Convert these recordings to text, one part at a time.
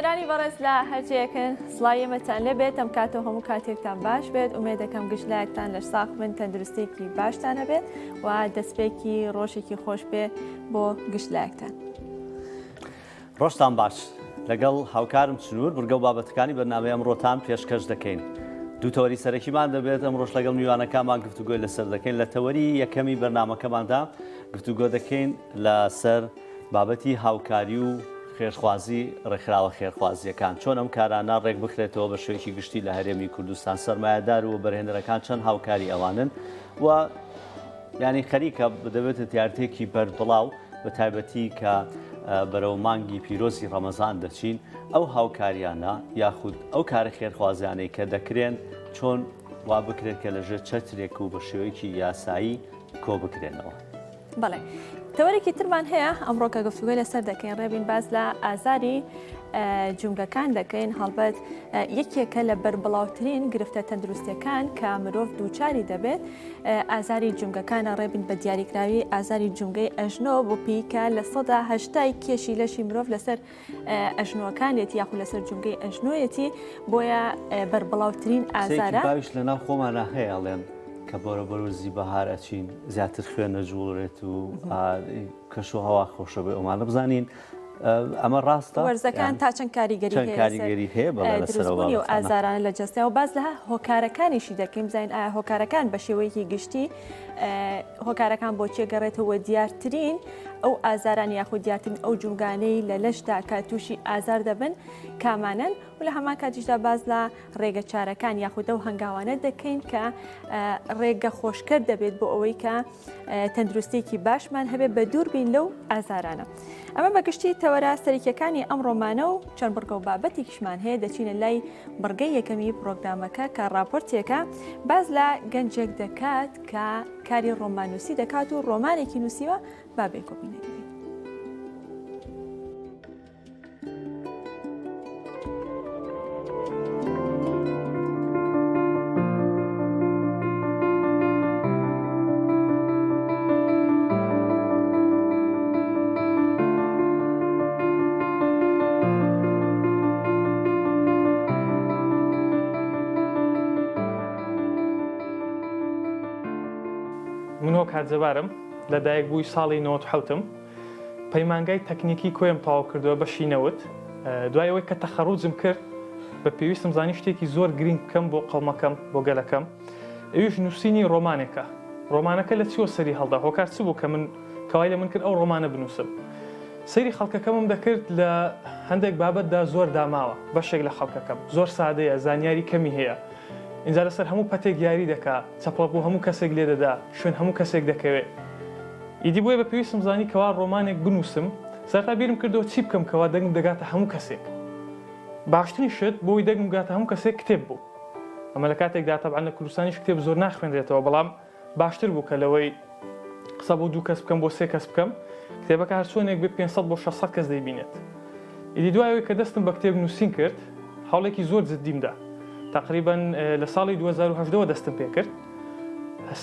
بینەرانی بەڕێز لە هەرجێکن سڵاوی ئێمەتان لێ بێت ئەم کاتە و هەموو کاتێکتان باش بێت ئومێد دەکەم گشت لایەکتان لەش ساخ بن تەندروستێکی باشتان هەبێت و دەستپێکی ڕۆژێکی خۆش بێ بۆ گشت لایەکتان. ڕۆژتان باش. لەگەڵ هاوکارم سنوور بڕگە و بابەتەکانی بەرنامەی ئەمڕۆتان پێشکەش دەکەین. دوو تەوەری سەرەکیمان دەبێت ئەمڕۆش لەگەڵ میوانەکانمان گفتوگۆی لەسەر دەکەین. لە تەوەری یەکەمی بەرنامەکەماندا گفتوگۆ دەکەین لەسەر بابەتی هاوکاری و خێرخوازی ڕێکخراوە خێرخوازییەکان چۆن ئەم کارانە ڕێکبخرێتەوە بە شێوەیەکی گشتی لە هەرێمی کوردستان سەرمایەدار و وەبەرهێنەرەکان چەند هاوکاری ئەوانن و یانی خەریکە دەبێتە دیاردەیەکی بەربڵاو بە تایبەتی کە بەرەو مانگی پیرۆزی ڕەمەزان دەچین ئەو هاوکاریانە یاخود ئەو کارە خێرخوازیانەی کە دەکرێن چۆن وا بکرێت کە لەژێر چەترێک و بە شێوەیەکی یاسایی کۆ بکرێنەوە. بەڵێ تەوەرێکی ترمان هەیە ئەمڕۆ کە گفتوگۆی لەسەر دەکەین ڕێبین باس لە ئازاری جومگەکان دەکەین هەڵبەت یەکێکە لە بەربڵاوترین گرفتە تەندروستیەکان کە مرۆڤ دووچاری دەبێت ئازاری جومگەکانە ڕێبین بە دیاریکراوی ئازاری جومگەی ئەژنۆ بۆ پیکە لە سەدا هەشتای کێشی لەشی مرۆڤ لەسەر ئەژنۆکانێتی یاخود لەسەر جومگەی ئەژنۆیەتی بۆیە بەربڵاوترین ئازارە باویش لەناو خۆمانە هەیە ئەڵێن کە بۆرە بەرۆزی بەهار ئەچین زیاتر خوێن نەجوڵێت و کەش و هەوا خۆشە بێ ئەومانە بزانین ئەمە ڕاستە وەرزەکان تا چەند کاریگەری کاریگەری هەیە دروستبوونی و ئازارانە لە جەستەوە باس لە هۆکارەکانیشی دەکەین بزانین ئایا هۆکارەکان بە شێوەیەکی گشتی هۆکارەکان بۆ چێ گەڕێتەوە دیارترین ئەو ئازاران یاخود دیارترین ئەو جومگانەی لە لەشدا کە تووشی ئازار دەبن کامانەن و لە هەمان کاتیشدا باس لە ڕێگە چارەکان یاخود ئەو هەنگاوانە دەکەین کە ڕێگە خۆشکەر دەبێت بۆ ئەوەی کە تەندروستێکی باشمان هەبێت بە دوور بین لەو ئازارانە. ئەمە بەگشتی تەوەرە سەرەکیەکانی ئەم ڕۆمانە و چەند بڕگە و بابەتێکیشمان هەیە دەچینە لای بڕگەی یەکەمی پرۆگرامەکە کە ڕاپۆرتێکە باس لە گەنجێک دەکات کە کاری ڕۆماننووسی دەکات و ڕۆمانێکی نووسیوە با بێکۆ بینەری بین. من هۆکار جەبارم لە دایک بووی ساڵی 97م پەیمانگای تەکنیکی کۆیەم تەواو کردووە بەشی نەوت دوای ئەوەی کە تەخەڕوجم کرد بە پێویستم زانی شتێکی زۆر گرینگ بکەم بۆ قەومەکەم بۆ گەلەکەم ئەویش نووسینی ڕۆمانێکە ڕۆمانەکە لە چیوە سەری هەڵدا هۆکار چ بوو کە من کەوای لە من کرد ئەو ڕۆمانە بنووسم سەیری خەڵکەکەمم دەکرد لە هەندێک بابەتدا زۆر داماوە بەشێک لە خەڵکەکەم زۆر سادەیە زانیاری کەمی هەیە ئینجا لەسەر هەموو پەتێک یاری دەکا چەپڵە بۆ هەموو کەسێک لێدەدا شوێن هەموو کەسێک دەکەوێ ئیدی بۆیە بە پێویستم زانی کەوا ڕۆمانێک بنووسم، سەرەتا بیرم کردەوە چی بکەم کەوا دەنگم دەگاتە هەموو کەسێک. باشترین شت بۆ ئەوەی دەنگم بگاتە هەموو کەسێک کتێب بوو. ئەمە لە کاتێکدا تەبعەن لە کوردستانیش کتێب زۆر ناخوێنرێتەوە، بەڵام باشتر بوو کە لەوەی قسە بۆ دوو کەس بکەم بۆ سێ کەس بکەم، کتێبەکە هەرچۆنێک بێت 500 بۆ 600 کەس دەیبینێت. ئیدی دوای ئەوەی کە دەستم بە کتێب نووسین کرد، هەوڵێکی زۆر جددیم دا. تەقریبەن لە ساڵی 2018 وە دەستم پێ کرد.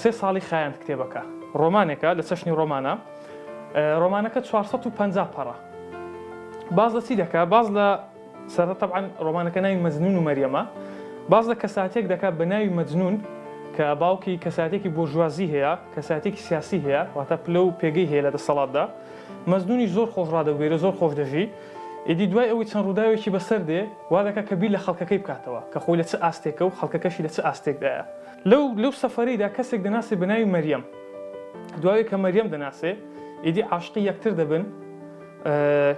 سێ ساڵی خایاند کتێبەکە. ڕۆمانێکە لە چەشنی ڕۆمانە. ڕۆمانەکە 450 پەڕە. باس لە چی دەکا؟ باس لە سەرەتا تەبعەن ڕۆمانەکە ناوی مەجنون و مەریەمە. باس لە کەساتێک دەکا بە ناوی مەجنون کە باوکی کەساتێکی بۆرژوازی هەیە، کەساتێکی سیاسی هەیە، واتە پلە و پێگەی هەیە لە دەسەڵاتدا. مەجنونیش زۆر خۆش ڕادەبوێرێ، زۆر خۆش دەژی. ئیدی دوای ئەوەی چەند ڕووداوێکی بەسەر دێ، وا دەکا کە بیر لە خەڵکەکەی بکاتەوە، کە خۆی لە چ ئاستێکە و خەڵکەکەشی لە چ ئاستێکدایە. لەو لەو سەفەرەیدا کەسێک دەناسێ بە ناوی مەریەم. دوای کە مەریەم دەناسێ، ئیدی عاشقی یەکتر دەبن.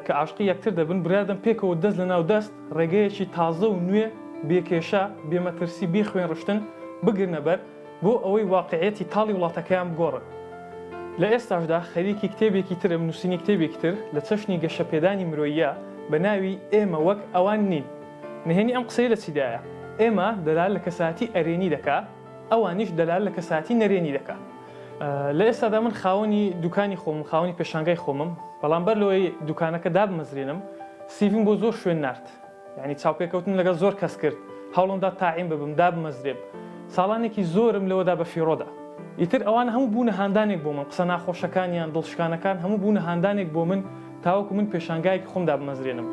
کە عاشقی یەکتر دەبن، بڕیار دەن پێکەوە دەست لە ناو دەست ڕێگەیەکی تازە و نوێ، بێ کێشە، بێ مەترسی، بێ خوێنڕشتن بگرنە بەر بۆ ئەوەی واقیعیەتی تاڵی وڵاتەکەیان بگۆڕن. لە ئێستاشدا خەریکی کتێبێکی ترم، نووسینی کتێبێکی تر لە چەشنی گەشەپێدانی مرۆییە بە ناوی ئێمە وەک ئەوان نین. نهێنی ئەم قسەیە لە چیدایە؟ ئێمە دەلال لە کەسایەتی ئەرێنی دەکا، ئەوانیش دەلال لە کەسایەتی نەرێنی دەکا. لە ئێستادا من خاوەنی دوکانی خۆمم، خاوەنی پێشانگای خۆمم، بەڵام بەر لەوەی دوکانەکە دابمەزرێنم، سیڤیم بۆ زۆر شوێن نارد. یانی چاوپێکەوتنم لەگەڵ زۆر کەس کرد، هەوڵمدا تاعیم ببم، دابمەزرێم. ساڵانێکی زۆرم لەوەدا بەفیڕۆدا. ئیتر ئەوانە هەموو بوونە هاندانێک بۆ من، قسە ناخۆشەکانیان، دڵشکانەکان هەموو بوونە هاندانێک بۆ من تاوەکو من پێشانگایەکی خۆم دابمەزرێنم.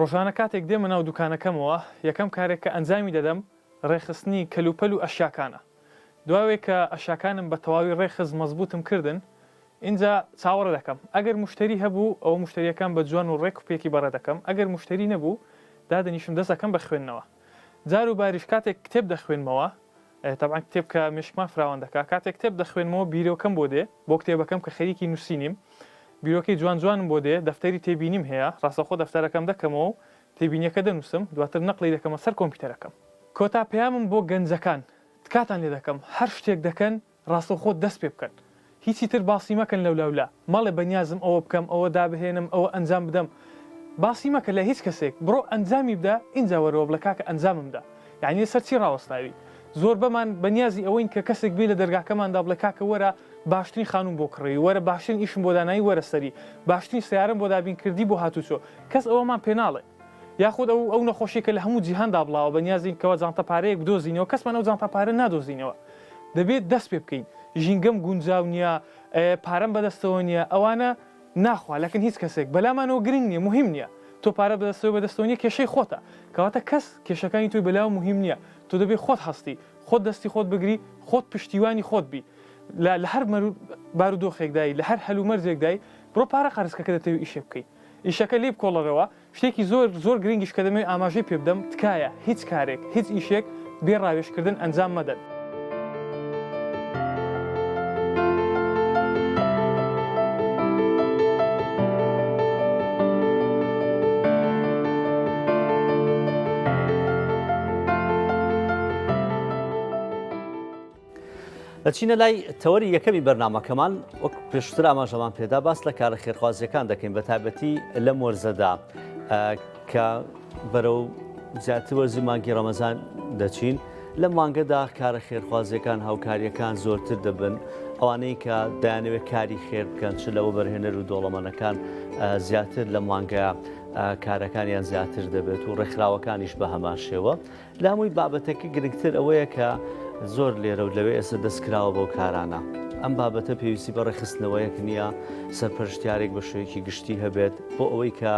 ڕۆژانە کاتێک دێمە ناو دوکانەکەمەوە یەکەم کارێک کە ئەنجامی دەدەم ڕێکخستنی کەلوپەل و ئەشیاکانە. دوای ئەوەی کە ئەشیاکانم بە تەواوی ڕێکخست مەزبووتم کردن ئینجا چاوەڕێ دەکەم ئەگەر موشتەری هەبوو ئەوە موشتەریەکان بە جوان و ڕێک و پێکی بەڕێ دەکەم ئەگەر موشتەری نەبوو دادەنیشم دەست ئەکەم بە خوێندنەوە جار و باریش کاتێک کتێب دەخوێنمەوە تەبعەن کتێب کە مێشکمان فراوان دەکا کاتێک کتێب دەخوێنمەوە بیرۆکەم بۆ دێ بۆ کتێبەکەم کە خەریکی نووسینیم بیرۆکەی جوان جوانم بۆ دێ دەفتەری تێبینیم هەیە ڕاستەوخۆ دەفتەرەکەم دەکەمەوە و تێبینیەکە دەنووسم دواتر نەقلی دەکەمە سەر کۆمپیوتەرەکەم. کۆتا پەیامم بۆ گەنجەکان تکاتان لێ دەکەم هەر شتێک دەکەن ڕاستەوخۆ دەست پێ بکەن هیچی تر باسی مەکەن لەولاولا مەڵێ بەنیازم ئەوە بکەم ئەوە دابهێنم ئەوە ئەنجام بدەم باسی مەکە لە هیچ کەسێک بڕۆ ئەنجامی بدە ئینجا وەرەوە بڵێ کاکە ئەنجامم دا یانی لەسەر چی ڕاوەستاوی زۆربەمان بەنیازی ئەوەین کە کەسێک بێ لە دەرگاکەماندا بڵێ کاکە وەرە باشترین خانووم بۆ کڕی وەرە باشترین ئیشم بۆ دانایی وەرە سەری باشترین سەیارەم بۆ دابین کردی بۆ هاتوچۆ کەس ئەوەمان پێ ناڵێ یاخود ئەو ئەو نەخۆشیە کە لە هەموو جیهاندا بڵاوە بە نیازین کەوا جانتا پارەیەک بدۆزینەوە کەسمان ئەو جانتا پارە نادۆزینەوە دەبێت دەست پێ بکەین ژینگەم گونجاو نییە پارەم بەدەستەوە نییە ئەوانە ناخوا لەکن هیچ کەسێک بەلامانەوە گرنگ نییە مهم نییە تۆ پارە بەدەستەوە بەدەستەوە نییە کێشەی خۆتە کەواتە کەس کێشەکانی تۆی بەلاوە مهم نییە تۆ دەبێت خۆت هەستی خۆت دەستی خۆت بگری خۆت پشتیوانی خۆت بی لە لە هەر بارودۆخێکدای لە هەر هەلومەرجێکدای بڕۆ پارە قەرزکە کە دەتەوێت ئیشێ بکەی ئیشەکە لێی بکۆڵەرەوە، شتێکی زۆر زۆر گرنگیش کە دەمەوێت ئاماژەی پێ بدەم، تکایە هیچ کارێک، هیچ ئیشێک بێ ڕاوێژکردن ئەنجام مەدەن. دەچینە لای تەوەری یەکەمی بەرنامەکەمان، وەک پێشتر ئاماژەمان پێدا باس لە کارە خێرخوازیەکان دەکەین بە تایبەتی لەم وەرزەدا کە بەرەو زیاتر وەرزی مانگی ڕەمەزان دەچین لەم مانگەدا کارە خێرخوازیەکان هاوکاریەکان زۆرتر دەبن ئەوانەی کە دەیانەوێت کاری خێر بکەن چ لەوە بەرهێنەر و دۆڵەمەنەکان زیاتر لە مانگە کارەکانیان زیاتر دەبێت و ڕێکخراوەکانیش بە هەمان شێوە لە هەمووی بابەتەکە گرنگتر ئەوەیە کە زۆر لێرە و لەوێ ئێستا دەست کراوە بەو کارانە. ئەم بابەتە پێویستی بە ڕێکخستنەوەیەک نییە، سەرپەرشتیارێک بە شێوەیەکی گشتی هەبێت بۆ ئەوەی کە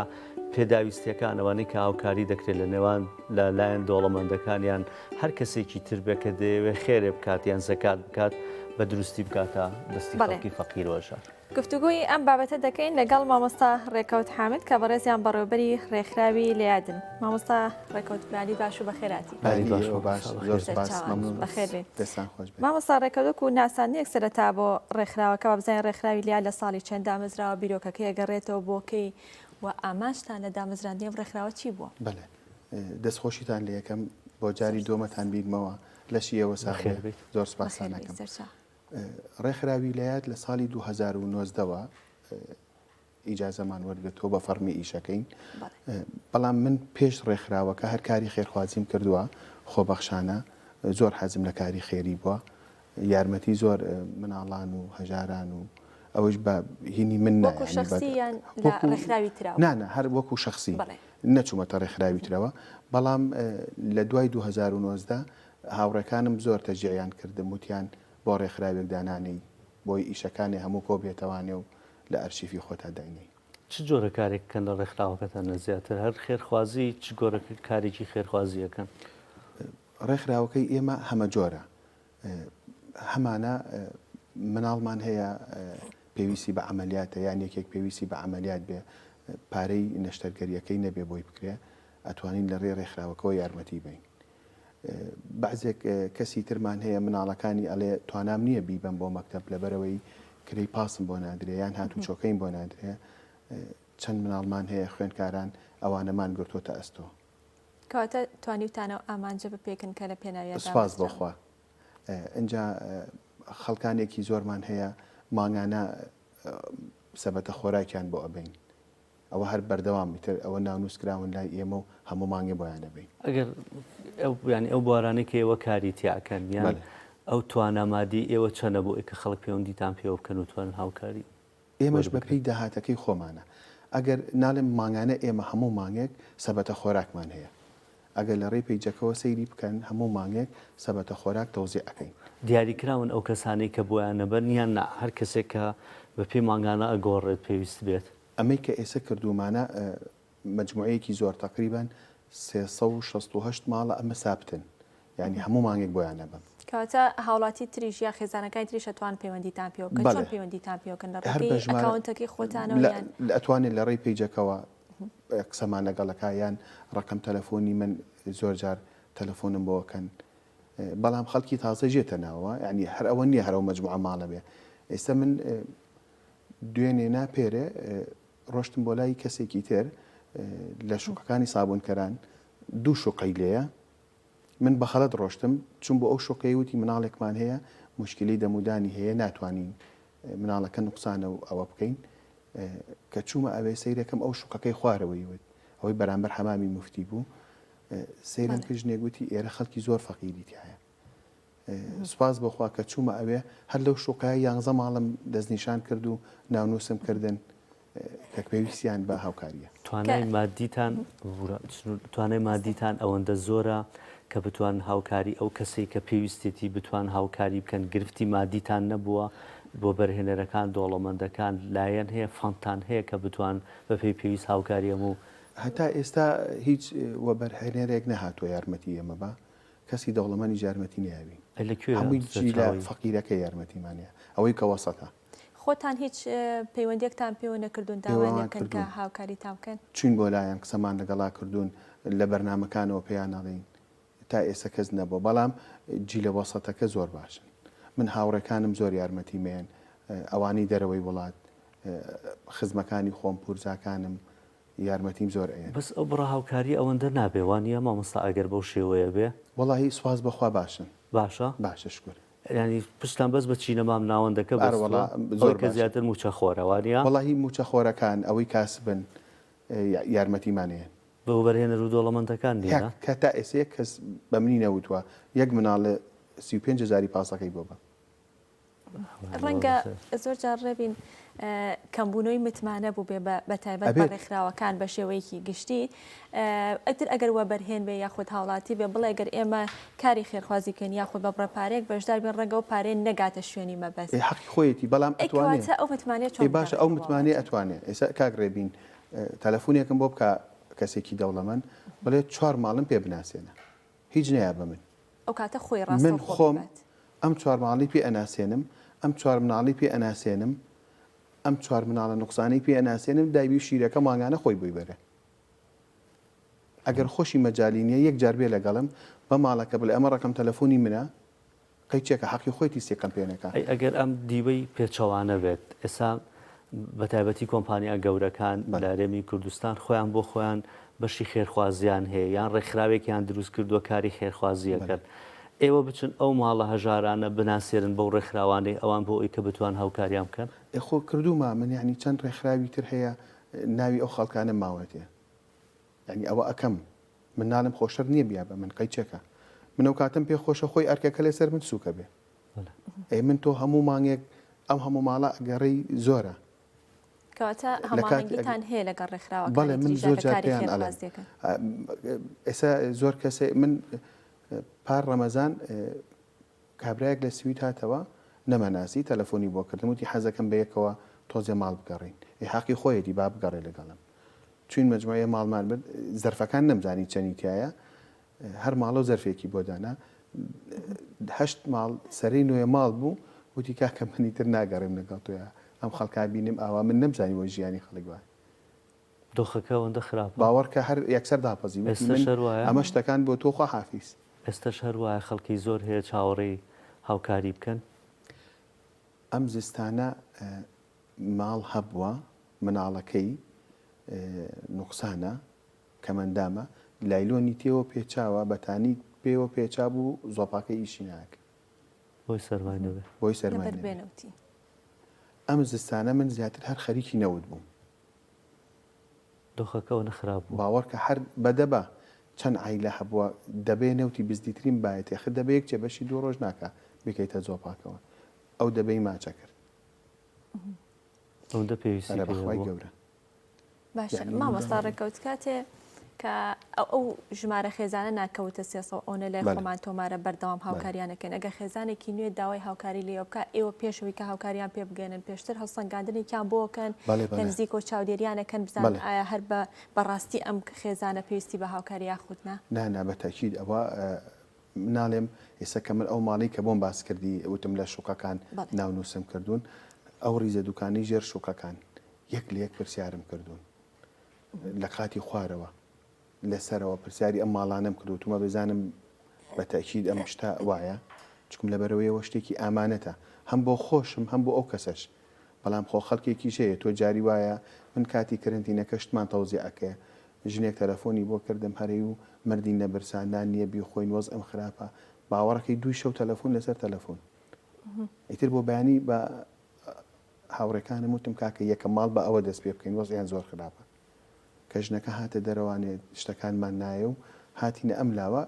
پێداویستیەکان ئەوانەی کە هاوکاری دەکرێت لە نێوان لە لایەن دەوڵەمەندەکان یان هەر کەسێکی تر بێت کە دەیەوێت خێرێ بکات یان زەکات بکات بە دروستی بکاتە دەستی خەڵکی فەقیر و هەژار. گفتوگۆی ئەم بابەتە دەکەین لەگەڵ مامۆستا ڕێکەوت حامد کە بەڕێزیان بەڕێوبەری ڕێکخراوی لەیادن. مامۆستا ڕێکەوت بەیانی باش و بەخێراتی. بەیانی باش و باش زۆر سپاس مەمنون بەخێر بێن. دەستان خۆش بێت. مامۆستا ڕێکەوت وەکو ناساندنێک سەرەتا بۆ ڕێکخراوەکە با بزانین ڕێکخراوی لەیاد لە ساڵی چەند دامەزراوە بیرۆکەکەی ئەگەڕێتەوە بۆ کەی و ئامانجتان لە دامەزراندنی ئەم ڕێکخراوە چی بووە؟ بەلێ دەستخۆشیتان لێ ئەکەم بۆ جاری دووەمەتان بینمەوە لەشی ئێوە ساغ بێت زۆر سپاستان ئەکەم. ڕێکخراوی لەیاد لە ساڵی 2019 وە ئیجازەمان وەرگرتووە بە فەڕمی ئیشەکەین بەڵام من پێش ڕێکخراوەکە هەر کاری خێرخوازیم کردووە خۆبەخشانە زۆر حەزم لە کاری خێری بووە یارمەتی زۆر مناڵان و هەژاران و ئەوەش بە هینی من نانە هەر وەکو شخصی نەچوومەتە ڕێکخراوی ترەوە بەڵام لە دوای 2019 هاوڕێکانم زۆر تەجیعیان کردم وتیان بۆ ڕێکخراوێک دانانێی بۆی ئیشەکانێ هەموو کۆ بێتەوانێ و لە ئەرشیفی خۆتا داینێی. چ جۆرە کارێک ئەکەن لە ڕێکخراوەکەتان زیاتر هەر خێرخوازی چ گۆرە کارێکی خێرخوازی ئەکەن؟ ڕێکخراوەکەی ئێمە هەمەجۆرە هەمانە مناڵمان هەیە پێویستی بە عەمەلیاتە یان یەکێک پێویستی بە عەمەلیات بێ پارەی نەشتەرگەریەکەی نەبێ بۆی بکرێ ئەتوانین لە ڕێی ڕێکخراوەکەوە یارمەتی بەین. بەعزێک کەسی ترمان هەیە مناڵەکانی ئەڵێ توانام نییە بیبەم بۆ مەکتەب لەبەرەوەی کرێی پاسم بۆ نادرێ یان هاتوچۆکەیم بۆ نادرێ چەند مناڵمان هەیە خوێندکاران ئەوانەمان گرتووەتە ئەستۆ. کەواتە توانیوتانە ئەو ئامانجە بپێکن کە لە پێناویا سوپاس بۆ خوا. ئینجا خەڵکانێکی زۆرمان هەیە مانگانە سەبەتە خۆراکیان بۆ ئەبەین. ئەوە هەر بەردەوام ئیتر ئەوە ناونووس کراون لای ئێمە و هەموو مانگێ بۆیان ئەبەین. ئەگەر ئەو یانی ئەو بوارانەی کە ئێوە کاری تیا ئەکەن یان بەلێ. ئەو توانا مادیەی ئێوە چەنە بۆ ئەوەی کە خەڵک پەیوەندیتان پێوە بکەن و توانن هاوکاری ئێمەش بە پێی داهاتەکەی خۆمانە ئەگەر ناڵێم مانگانە ئێمە هەموو مانگێک سەبەتە خۆراکمان هەیە ئەگەر لە ڕێی پەیجەکەوە سەیری بکەن هەموو مانگێک سەبەتە خۆراک تەوزیع ئەکەین. دیاریکراون ئەو کەسانەی کە بۆیان ئەبەن یان نا هەر کەسێک کە بە پێی مانگانە ئەگۆڕێت پێویست بێت؟ ئەمەی کە ئێسە کردوومانە. مەجموعەیەکی زۆر تەقریبەن 368 ماڵە ئەمە سابتن یانی هەموو مانگێک بۆیان ئەبەم. کەواتە هاوڵاتی تریش یا خێزانەکانی تریش ئەتوان پەیوەندیتان پێوە بکەن چۆن پەیوەندیتان پێوە بکەن لە ڕێگەی ئەکاونتەکەی خۆتانەوە یان؟ ئەتوانێت لە ڕێی پەیجەکەوە قسەمان لەگەڵ ئەکا یان ڕەقەم تەلەفۆنی من زۆر جار تەلەفۆنم بۆ ئەکەن بەڵام خەڵکی تازە ژێتە ناوە یانی هەر ئەوە نییە هەر ئەو مەجموعە ماڵە بێ ئێستا من دوێنێ نا پێرێ ڕۆشتم بۆ لای کەسێکی تر لە شوقەکانی سابوونکەران دوو شوقەی لێیە من بە خەڵەت ڕۆشتم چوم بۆ ئەو شوقەی وتی مناڵێکمان هەیە موشکیلەی دەمودانی هەیە ناتوانین مناڵەکە نوقسانە و ئەوە بکەین کە چوومە ئەوێ سەیرەکەم ئەو شوقەکەی خوارەوەی وت ئەوەی بەرامبەر حەمامی مفتی بوو سەیرم کرد ژنێک وتی ئێرە خەڵکی زۆر فەقیری تایە سوپاس بۆ خوا کە چوومە ئەوێ هەر لەو شوقەیە یانزە ماڵم دەستنیشان کرد و ناونووسم کردن کە پێویستیان بە هاوکارییە. توانای مادیتان توانای مادیتان ئەوەندە زۆرە کە بتوان هاوکاری ئەو کەسەی کە پێویستێتی بتوان هاوکاری بکەن گرفتی مادیتان نەبووە بۆ بەرهێنەرەکان دۆڵەمەندەکان لایەن هەیە فەندتان هەیە کە بتوان بەپێی پێویست هاوکاری هەموو هەتا ئێستا هیچ وەبەرهێنەرێک نەهاتووە یارمەتی ئێمە با کەسی دەوڵەمەنیش یارمەتی نەیاوین ئەی لە کوێ هەمووی جیلە سەرچاوەی؟ فەقیرەکە یارمەتیمان یا ئەوەی کە وەسەتە. خۆتان هیچ پەیوەندیەکتان پێوە نەکردوون داوایان لێ پێوەمان بکەن کە کردوون. هاوکاریتان بکەن؟ چوین بۆ لایان قسەمان لەگەڵا کردوون لە بەرنامەکانەوە پێیان ئەڵێین تا ئێسە کەس نەبووە بەڵام جیلە وەسەتەکە زۆر باشن من هاوڕێکانم زۆر یارمەتیم ئەیەن ئەوانەی دەرەوەی وڵات خزمەکانی خۆم پورزاکانم یارمەتیم زۆر ئەیەن. بەس ئەو بڕە هاوکاریە ئەوەندە نابێ وانیە مامۆستا ئەگەر بەو شێوەیە بێ؟ وەڵاهی سوپاس بۆ خوا باشن. باشە؟ باشە شکور. یانی پشتان بەس بە چینە مام ناوەندەکە ئارە وەڵا بەستووە زۆر ئەوەی کە باشە. زیاتر مووچە خۆرە وانیە؟ وەڵاهی مووچە خۆرەکان ئەوەی کاسبن یارمەتیمان ئەیەن. بە وەبەرهێنەر و دۆڵەمەندەکان کاک نیە؟ کە تا ئێستا یەک کەس بە منی نەوتووە یەک مناڵێ 35 هەزاری پاسەکەی بۆ بەم. ڕەنگە زۆر جار ڕێبین کەمبوونەوەی متمانە بوو بێ بە تایبەت بە ڕێکخراوەکان بە شێوەیەکی گشتی ئەتر ئەگەر وەبەرهێن بێ یاخود هاوڵاتی بێ بڵێ گەر ئێمە کاری خێرخوازی بکەین یاخود بە بڕە پارەیەک بەشدار بین ڕەنگە ئەو پارەیە نەگاتە شوێنی مەبەست. ئێ حەقی خۆیەتی بەڵام ئەتوانێ. کەواتە ئەو متمانەیە چۆن باشە ئەو متمانەیە ئەتوانێ ئێستا کاک ڕێبین تەلەفونێکم بۆ بکا کەسێکی دەوڵەمەند بڵێ چوار ماڵم پێ بناسێنە هیچ نەیا بە من. ئەو کاتە خۆی من ڕاستەوخۆ خۆم ببات. ئەم چوار ماڵەی پێ ئەناسێنم، ئەم چوار مناڵەی پێ ئەناسێنم، ئەم چوار مناڵە نوقسانەی پێ ئەناسێنم، دایبی و شیرەکە مانگانە خۆی بۆی بەرێ. ئەگەر خۆشی مەجالی نییە یەک جار بێ لەگەڵم بە ماڵەکە بڵێ ئەمە ڕەقەم تەلەفۆنی منە، قەی چێکە حەقی خۆیتی سیقەم پێ نەکا. ئەی ئەگەر ئەم دیوەی پێچەوانە بێت، ئێستا بە تایبەتی کۆمپانیا گەورەکان لە هەرێمی کوردستان خۆیان بۆ خۆیان بەشی خێرخوازیان هەیە یان ڕێکخراوێکیان دروست کردووە کاری خێرخوازی ئەکەن، ئێوە بچن ئەو ماڵە هەژارانە بناسێنن بەو ڕێکخراوانەی ئەوان بۆ ئەوی کە بتوان هاوکاریان بکەن؟ ئێ خۆ کردوومە من یانی چەند ڕێکخراوی تر هەیە ناوی ئەو خەڵکانەم ماوەتێ یانی ئەوە ئەکەم من ناڵێم خۆ شەرت نییە بیا بە من قەیچەکە من ئەو کاتەم پێ خۆشە خۆی ئەرکەکە لەسەر من سووکە بێ ئەی من تۆ هەموو مانگێک ئەم هەموو ماڵە ئەگەڕێی زۆرە. کەواتە لە کاتی هەماهەنگیتان هەیە لەگەڵ ڕێکخراوەکانی بەڵێ من تریشدا زۆر کە جار کاری پێیان ئەڵێم خێرخوازی دەکەن؟ ئێستا زۆر کەسێ من پار ڕەمەزان کابرایەک لە سوید هاتەوە نەمەناسی تەلەفۆنی بۆ کردم وتی حەزەکەم بەیەکەوە تۆزێ ماڵ بگەڕێین ئێ حەقی خۆیەتی با بگەڕێ لەگەڵم چوین مەجموعەیە ماڵمان برد زەرفەکان نەمزانی چەنی تایە هەر ماڵە و زەرفێکی بۆ دانا هەشت ماڵ سەرەی نوێ ماڵ بوو وتی کاکە منی تر ناگەڕێم لەگەڵ تۆیا ئەم خەڵکا بینم ئاوا من نەمزانی وە ژیانی خەڵک وایە. دۆخەکە ئەوەندە خراپە؟ باوەڕکە هەر یەکسەر داپەزی وتی ئێستەش من هەر وایە؟ ئەمە شتەکان بۆ تۆ خواحافیز. ئێستەش هەر وایە خەڵکی زۆر هەیە چاوەڕێی هاوکاری بکەن؟ ئەم زستانە ماڵ هەبووە مناڵەکەی نوقسانە کەمەندامە لایلۆنی تێوە پێچاوە بەتانی پێوە پێچابوو زۆپاکەی ئیشی ناکرد. بۆی سەرمای نەبێ. بۆی سەرمای لەبەر نەبێ. بێ نەوتی. ئەم زستانە من زیاتر هەر خەریکی نەوت بووم. دۆخەکە ئەوەنە خراپ بوو. باوەڕکە هەر بە دەبە چەند عەیلە هەبووە دەبەیە نەوتی بزدیترین بایەتی ئەخر دەبە یەک چێ بەشی دوو ڕۆژ ناکا بیکەیتە زۆپاکەوە ئەو دەبەی ماچە کرد. ئەوەندە پێویستی ئەرە پێی بەخوای هەبوو. گەورە. باشە مامۆستا ڕێکەوت کاتێ. کە ئەو ژمارە خێزانە ناکەوتە 300 ئەونە لای خۆمان تۆمارە بەردەوام هاوکاریانەکەن ئەگە خێزانێکی نوێ داوای هاوکاری لێ بکە ئێوە پێشەوەی کە هاوکاریان پێ بگەێنن پێشتر هەڵسەنگاندنێکیان بۆکەن لە نزیکەوە چاودێریانەکەن بزانن ئایا هەر بە بەڕاستی ئەم خێزانە پێویستی بە هاوکاری یاخود نا؟ نا نا بە تەئکید ئەوە ناڵێم ئێستا کە من ئەو ماڵەی کە بۆم باس کردی وتم لە شوقەکان ناونووسم کردوون ئەو ڕیزە دوکانەی ژێر شوقەکان یەک لە یەک پرسیارم کردوون لە قاتی خوارەوە لەسەرەوە پرسیاری ئەم ماڵانەم کرد وتومە بزانم بە تەئکید ئەم شتە وایە چکم لەبەرەوەیەوە شتێکی ئامانەتە هەم بۆ خۆشم هەم بۆ ئەو کەسەش بەڵام خۆ خەڵکێکیش هەیە تۆ جاری وایە من کاتی کرنتینەکە شتمان تەوزیع ئەکەیە ژنێک تەلەفۆنی بۆ کردم هەرەی و مردین لە برسا نان نییە بیخۆین وەزعم خراپە باوەڕەکەی دووی شەو تەلەفۆن لەسەر تەلەفۆن ئیتر بۆ بەیانی بە هاوڕێکانم وتم کاکە یەکەم ماڵ بە ئەوە دەست پێ بکەین وەزعیان زۆر خراپە کە ژنەکە هاتە دەرەوانێ شتەکانمان نایە و هاتینە ئەم لاوە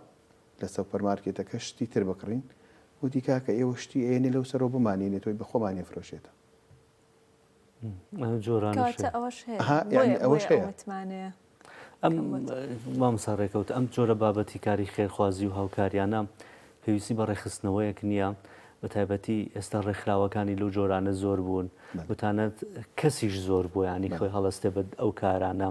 لە سۆپەرمارکێتەکە شتی تر بکڕین وتی کاکە ئێوە شتی ئەیەنێ لەو سەرەوە بمانێنێ تۆی بە خۆمان ئەفرۆشێتە. ئەم جۆرانەش کەواتە هەیە. ئەوەش هەیە ئەها بۆیە یانی ئەوەش بۆیە ئەو هەیە. متمانەیە ئەم کەم بۆتەوە. مامۆستا ڕێکەوت ئەم جۆرە بابەتی کاری خێرخوازی و هاوکاریانە پێویستی بە ڕێکخستنەوەیەک نییە بە تایبەتی ئێستا ڕێکخراوەکانی لەو جۆرانە زۆر بوون بەلێ. وتانەت کەسیش زۆر بووە یانی بەلێ. خۆی هەڵەستێ بە ئەو کارانە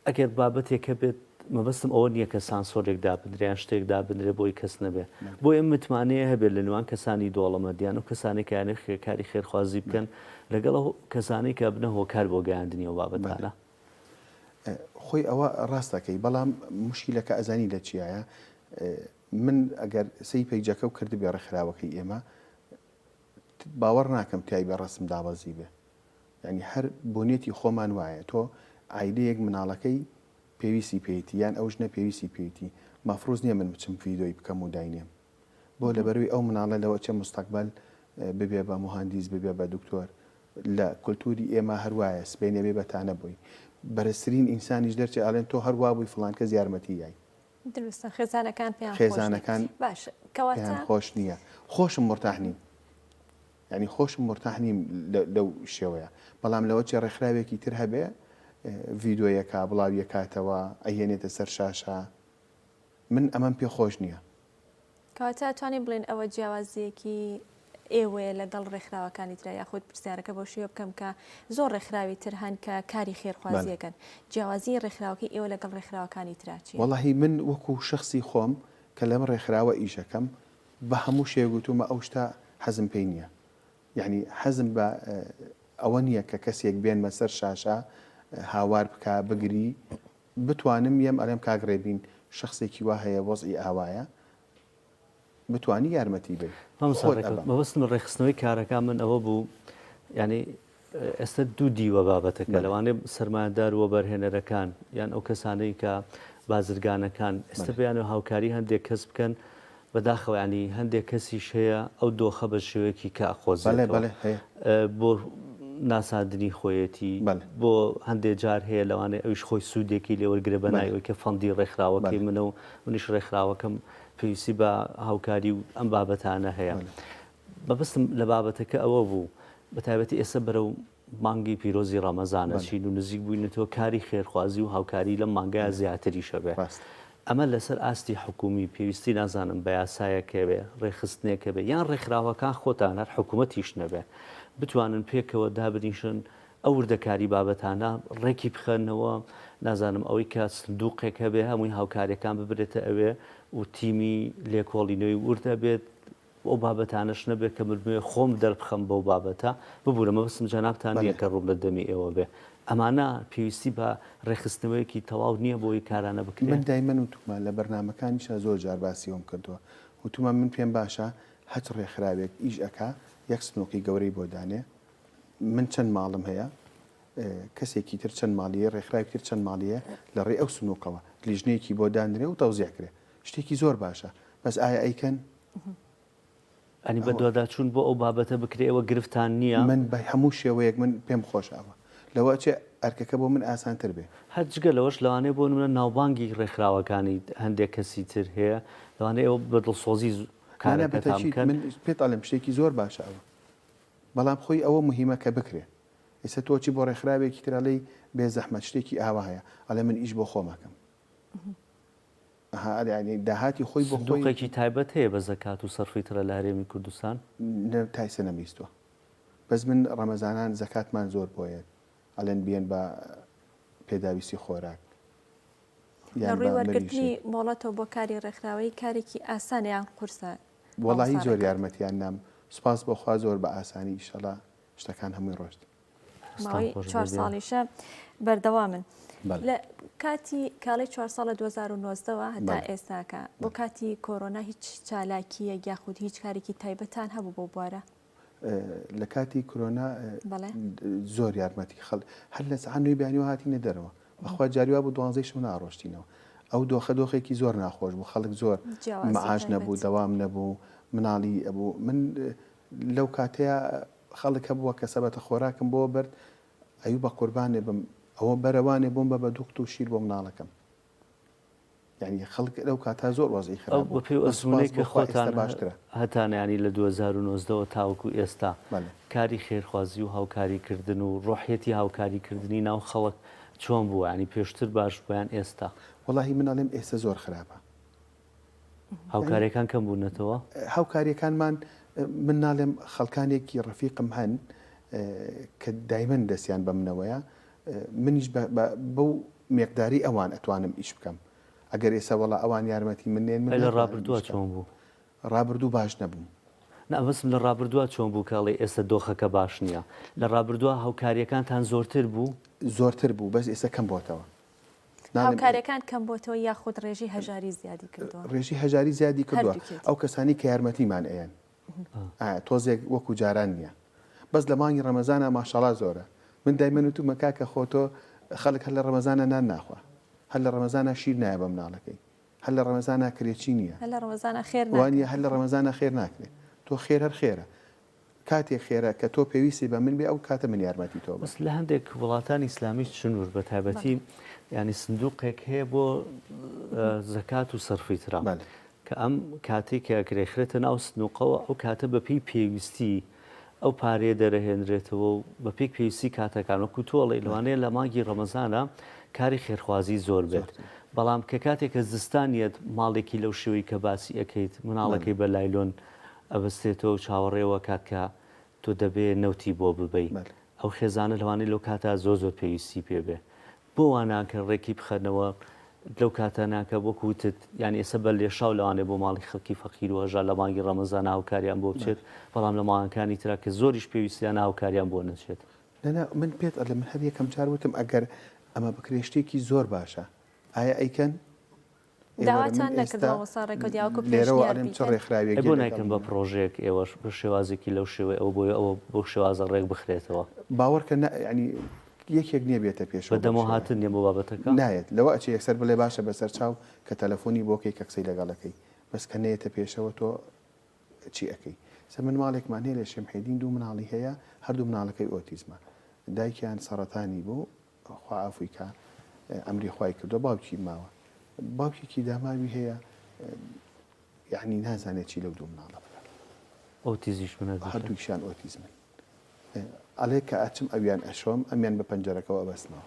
ئەگەر بابەتێک هەبێت مەبەستم ئەوە نییە کە سانسۆرێک دابنرێ یان شتێک دابنرێ بۆی کەس نەبێ بۆیە متمانەیە هەبێت لە نێوان کەسانی دۆڵەمەند یان ئەو کەسانەی کە یانێ کاری خێرخوازی بکەن لەگەڵ ئەو کەسانەی کە بنە هۆکار بۆ گەیاندنی ئەو بابەتانە. خۆی ئەوە ڕاست دەکەی بەڵام موشکیلەکە ئەزانی لە چیایە من ئەگەر سەی پەیجەکە و کردبێ ڕێکخراوەکەی ئێمە باوەڕ ناکەم تای بێ ڕەسم دابەزی بێ یانی هەر بۆنیەتی خۆمان وایە تۆ عایلەیەک مناڵەکەی پێویستی پێیتی یان ئەو ژنە پێویستی پێیتی مەفروز نیە من بچم ڤیدۆی بکەم و داینێم بۆ لەبەروی ئەو مناڵە لەوە چێ مستەقبەل ببێ بە موهەندیس ببێ بە دکتۆر لە کولتوری ئێمە هەر وایە سبەینێ بێ بە تانە بۆی بەرزترین ئینسانیش دەرچێ ئەڵێن تۆ هەر وابووی فڵان کەس یارمەتی یای. دروستە خێزانەکان پێیان خۆش نیە خێزانەکان باشە کەواتە پێیان خۆش نییە خۆشم مورتاح نیم. یانی خۆشم مورتاح نیم لەو شێوەیە بەڵام لەوە چێ ڕێکخراوێکی تر هەبێ ڤیدۆیەکە بڵاویەکاتەوە ئەیهێنێتە سەر شاشە من ئەمەم پێ خۆش نییە. کەواتە ئەتوانین بڵێین ئەوە جیاوازییەکی ئێوەیە لەگەڵ ڕێکخراوەکانی ترا یاخود پرسیارەکە بەو شێوە بکەم کە زۆر ڕێکخراوی تر هەن کە کاری خێرخوازی ئەکەن جیاوازی ڕێکخراوەکەی ئێوە لەگەڵ ڕێکخراوەکانی ترا چییە؟ وەڵاهی من وەکو شەخسی خۆم کە لەم ڕێکخراوە ئیشەکەم بە هەموو شێوەیەک وتومە ئەو شتە حەزم پێی نییە یەعنی حەزم بە ئەوە نییە کە کەسێک بێنمە سەر شاشە هاوار بکا بگری بتوانم یەم ئەلێم کاک ڕێبین شەخسێکی وا هەیە وەزعی ئاوایە بتوانی یارمەتی بەی مامۆستا خۆت ڕێکەوت ئەبەم. مەبەستم لە ڕێکخستنەوەی کارەکان من ئەوە بوو یانی ئێستا دوو دیوە بابەتەکە بەلێ. لەوانەیە سەرمایەدار و وەبەرهێنەرەکان یان ئەو کەسانەی کە بازرگانەکان ئێستا بەلێ. بیانەوێ هاوکاری هەندێک کەس بکەن بەداخەوە یانی هەندێک کەسیش هەیە ئەو دۆخە بە شێوەیەکی کە بەلێ ئەقۆزێتەوە بەلێ هەیە. بۆ ناساندنی خۆیەتی بەلێ. بۆ هەندێک جار هەیە لەوانەیە ئەویش خۆی سوودێکی لێ وەرگرێ بە بەلێ. ناوی ئەوەی کە fund ی ڕێکخراوەکەی بەلێ. منە و منیش ڕێکخراوەکەم پێویستی بە هاوکاری و ئەم بابەتانە هەیە. بەلێ. مەبەستم لە بابەتەکە ئەوە بوو، بە تایبەتی ئێستا بەرەو مانگی پیرۆزی ڕەمەزان ئەچین و نزیک بووینەتەوە، کاری خێرخوازی و هاوکاری لەم مانگەیا زیاتریش ئەبێ. ئەمە لەسەر ئاستی حکوومی پێویستی نازانم بە یاسایەک هەبێ، ڕێکخستنێک هەبێ یان ڕێکخراوەکان خۆتان هەر حکوومەتیش نەبێ بتوانن پێکەوە دابنیشن ئەو وردەکاری بابەتانە ڕێکی بخەنەوە، نازانم ئەوەی کە سندووقێک هەبێ هەمووی هاوکارییەکان ببرێتە ئەوێ و تیمی لێکۆڵینەوەی ورد هەبێت، ئەو بابەتانەش نەبێت کە من بمەوێت خۆم دەربخەم بەو بابەتە، ببورە مەبەستم جەنابتان نییە کە ڕووم لە دەمی ئێوە بێ، ئەمانە پێویستی بە ڕێکخستنەوەیەکی تەواو نییە بۆ ئەوەی کارانە بکرێن؟ من دایمەن وتومە، لە بەرنامەکانیشا زۆر جار باسی ئەوەم کردووە، وتومە من پێم باشە هەچ ڕێکخراوێک ئیش ئەکا یەک سنوقی گەورەی بۆ دانێ، من چەند ماڵم هەیە، کەسێکی تر چەند ماڵی هەیە، ڕێکخراوێکی تر چەند ماڵی هەیە، لە ڕێی ئەو سنوقەوە لیژنەیەکی بۆ دانرێ و تەوزیع کرێ، شتێکی زۆر باشە، بەس ئایا ئەیکەن؟ ئەنی بەدواداچوون بۆ ئەو بابەتە بکرێ ئێوە گرفتان نییە؟ من بە هەموو شێوەیەک من پێم خۆشە ئەوە. لەوە ئەچێ ئەرکەکە بۆ من ئاسانتر بێ. هەر جگە لەوەش لەوانەیە بۆ نمونە ناوبانگی ڕێکخراوەکانی هەندێک کەسی تر هەیە لەوانەیە ئێوە بە دڵسۆزی نا نا بە کارەکەتان تەئکید بکەن. من پێت ئەڵێم شتێکی زۆر باشە ئەوە. بەڵام خۆی ئەوە موهیمە کە بکرێ. ئێستا تۆ چی بۆ ڕێکخراوێکی تر ئەڵێی بێ زەحمەت شتێکی ئاوا هەیە ئەڵێ من ئیش بۆ خۆم ئەکەم. ئەها ئەرێ یانی داهاتی خۆی بۆ خۆی. سندوقێکی تایبەت هەیە بە زەکات و سەرفی ترە لە هەرێمی کوردستان؟ نە تا ئیستا نەمبیستوە بەس من ڕەمەزانان زەکاتمان زۆر بۆ یەت ئەڵێن بیەن بە پێداویستی خۆراک لە یان ڕووی بە وەرگرتنی مریشک. مۆڵەتەوە بۆ کاری ڕێکخراوەیی کارێکی ئاسانە یان قورسە وەڵاهی مامۆستا زۆر ڕێکەوت؟ یارمەتیان نام سوپاس بۆ خوا زۆر بە ئاسانی ئیشەڵا شتەکان هەمووی ڕۆشت. دەستان ماوەی خۆش چوار بێ بێ. ساڵیشە بەردەوامن. بەڵێ. لە کاتی کاڵی چوار ساڵە 2019 وە هەتا بەڵێ. ئێستاکە بۆ کاتی کۆرۆنا هیچ چالاکییەک یاخود هیچ کارێکی تایبەتان هەبوو بۆ بوارە؟ لە کاتی کرۆنا بەڵێ. زۆر یارمەتی خەڵ هەر لە سەعات نۆی بەیانیەوە هاتینە دەرەوە بەخوا جاری وا بوو دوانزەی شەو ناڕۆشتینەوە ئەو دۆخە دۆخێکی زۆر ناخۆش بوو خەڵک زۆر جیاوازی معاش نەبوو تایبەت. دەوام نەبوو مناڵی ئەبوو من لەو کاتەیە خەڵک هەبووە کە سەبەتە خۆراکم بۆ برد ئەیوو بە قوربانێ بم ئەوە بەرەوانێ بۆم بە بە دوو قوتوو شیر بۆ مناڵەکەم یانی خەڵک لەو کاتە زۆر وەزعی ئەو خراپ بە بوو پێی بەس سوپاس ئەزموونەی بۆ کە خوا خۆتان ئێستا باشترە. هەتانە یانی لە 2019 وە تاوەکو ئێستا بەڵێ. کاری خێرخوازی و هاوکاری کردن و ڕۆحیەتی هاوکاری کردنی ناو خەڵک چۆن بووە یانی پێشتر باش بووە یان ئێستا؟ وەڵاهی من ئەڵێم ئێستا زۆر خراپە. هاوکاریەکان کەم بوونەتەوە؟ هاوکاریەکانمان من ناڵێم خەڵکانێکی ڕەفیقم هەن کە دایمەن دەستیان بە منەوەیە منیش بەو مێقداری ئەوان ئەتوانم ئیش بکەم ئەگەر ئێستا وەڵا ئەوان یارمەتی من نێن من لە ناتوانم ڕابردووە ئیش بکەم. چۆن بوو؟ ڕابردوو باش نەبووم. نا مەبەستم لە ڕابردووە چۆن بوو کە ئەڵێی ئێستا دۆخەکە باش نییە؟ لە ڕابردووە هاوکاریەکانتان زۆرتر بوو؟ زۆرتر بوو بەس ئێستا کەم بۆتەوە. هاوکاریەکان کەم بۆتەوە یاخود ڕێژەی هەژاری زیادی کردووە؟ ڕێژەی هەژاری زیادی کردووە هەردووکیەتی. ئەو کەسانی کە یارمەتیمان ئەیەن تۆزێک وەکو جاران نییە بەس لە مانگی ڕەمەزانا ماشاڵا زۆرە من دایمەن وتومە کاکە خۆ تۆ خەڵک هەر لە ڕەمەزانا نان ناخوا هەر لە ڕەمەزانا شیر نایە بە مناڵەکەی هەر لە ڕەمەزانا کرێچی نییە هەر لە ڕەمەزانا خێر وانە ناکرێت هەر لە ڕەمەزانا خێر ناکرێت تۆ خێر هەر خێرە کاتێک خێرە کە تۆ پێویستی بە من بێ ئەو کاتە من یارمەتی تۆ بم. بەس لە هەندێک وڵاتانی ئیسلامی سنوور بە تایبەتی یانی سندوقێک هەیە بۆ زەکات و سەرفی ترا کە ئەم کاتێک کە ئەکرێخرێتە ناو سنوقەوە ئەو کاتە بە پێی پێویستی ئەو پارەیە دەرەهێنرێتەوە و بە پێی پێویستی کاتەکان وەکو تۆڵی لەوانەیە لە مانگی ڕەمەزانە کاری خێرخوازی زۆر بێت بەڵام کە کاتێک کە زستانیت ماڵێکی لەو شێوەی کە باسی ئەەکەیت مناڵەکەی بە لایلۆن ئەبەستێتەوە و چاوەڕێوە ئەکات کە تۆ دەبێ نەوتی بۆ ببەی ئەو خێزانە لەوانەیە لەو کاتە زۆر زۆر پێویستی پێ بێ بۆ وا ناکەن ڕێکی بخەنەوە لەو کاتە ناکە وەکو وتت یان ئێستا بە لێشاو لەوانەیە بۆ ماڵی خەڵکی فەقیر و هەژار لە مانگی ڕەمەزان هاوکاریان بۆ بچێت بەڵام لە مانگەکانی ترا کە زۆریش پێویستیانە هاوکاریان بۆ نەچێت. نا نا من پێت ئەڵێم من هەر یەکەم جار وتم ئەگەر ئەمە بکرێ شتێکی زۆر باشە ئایا ئەیکەن؟ داواتان نەکرد مامۆستا ڕێکەوت یاوەکو لێرەوە پێشنیار ئەڵێم چ بیکەن؟ ڕێکخراوێک ئەی بۆ لەگەڵ نایکەن بە منە. پڕۆژەیەک ئێوەش بە شێوازێکی لەو شێوەی ئەوە بۆیە ئەوە بەو شێوازە ڕێک بخرێتەوە؟ باوەڕکە نا یانی یەکێک نییە بێتە پێشەوە بە بەم دەمەوە شێوەیە. هاتن نییە بۆ بابەتەکە؟ نایەت لەوە ئەچێ یەکسەر بڵێ باشە بەسەر چاو کە تەلەفۆنی بۆ کەی کە قسەی لەگەڵ ئەکەی بەس کە نەیەتە پێشەوە تۆ چی ئەکەی سە من ماڵێکمان هەیە لە شێمحێدین دوو مناڵی هەیە هەردوو مناڵەکەی ئۆتیزمە دایکیان سەڕەتانی بوو خوا عەفوی کا ئەمری خوای کردوە باوکی ماوە باوکێکی داماوی هەیە یعنی نازانێت چی لەو دوو مناڵە بکات ئۆتیزیش من هەردووکیان ئۆتیزمن ئەڵێ کە ئەچم ئەویان ئەشۆم ئەمیان بە پەنجەرەکەەوە ئەبەستمەوە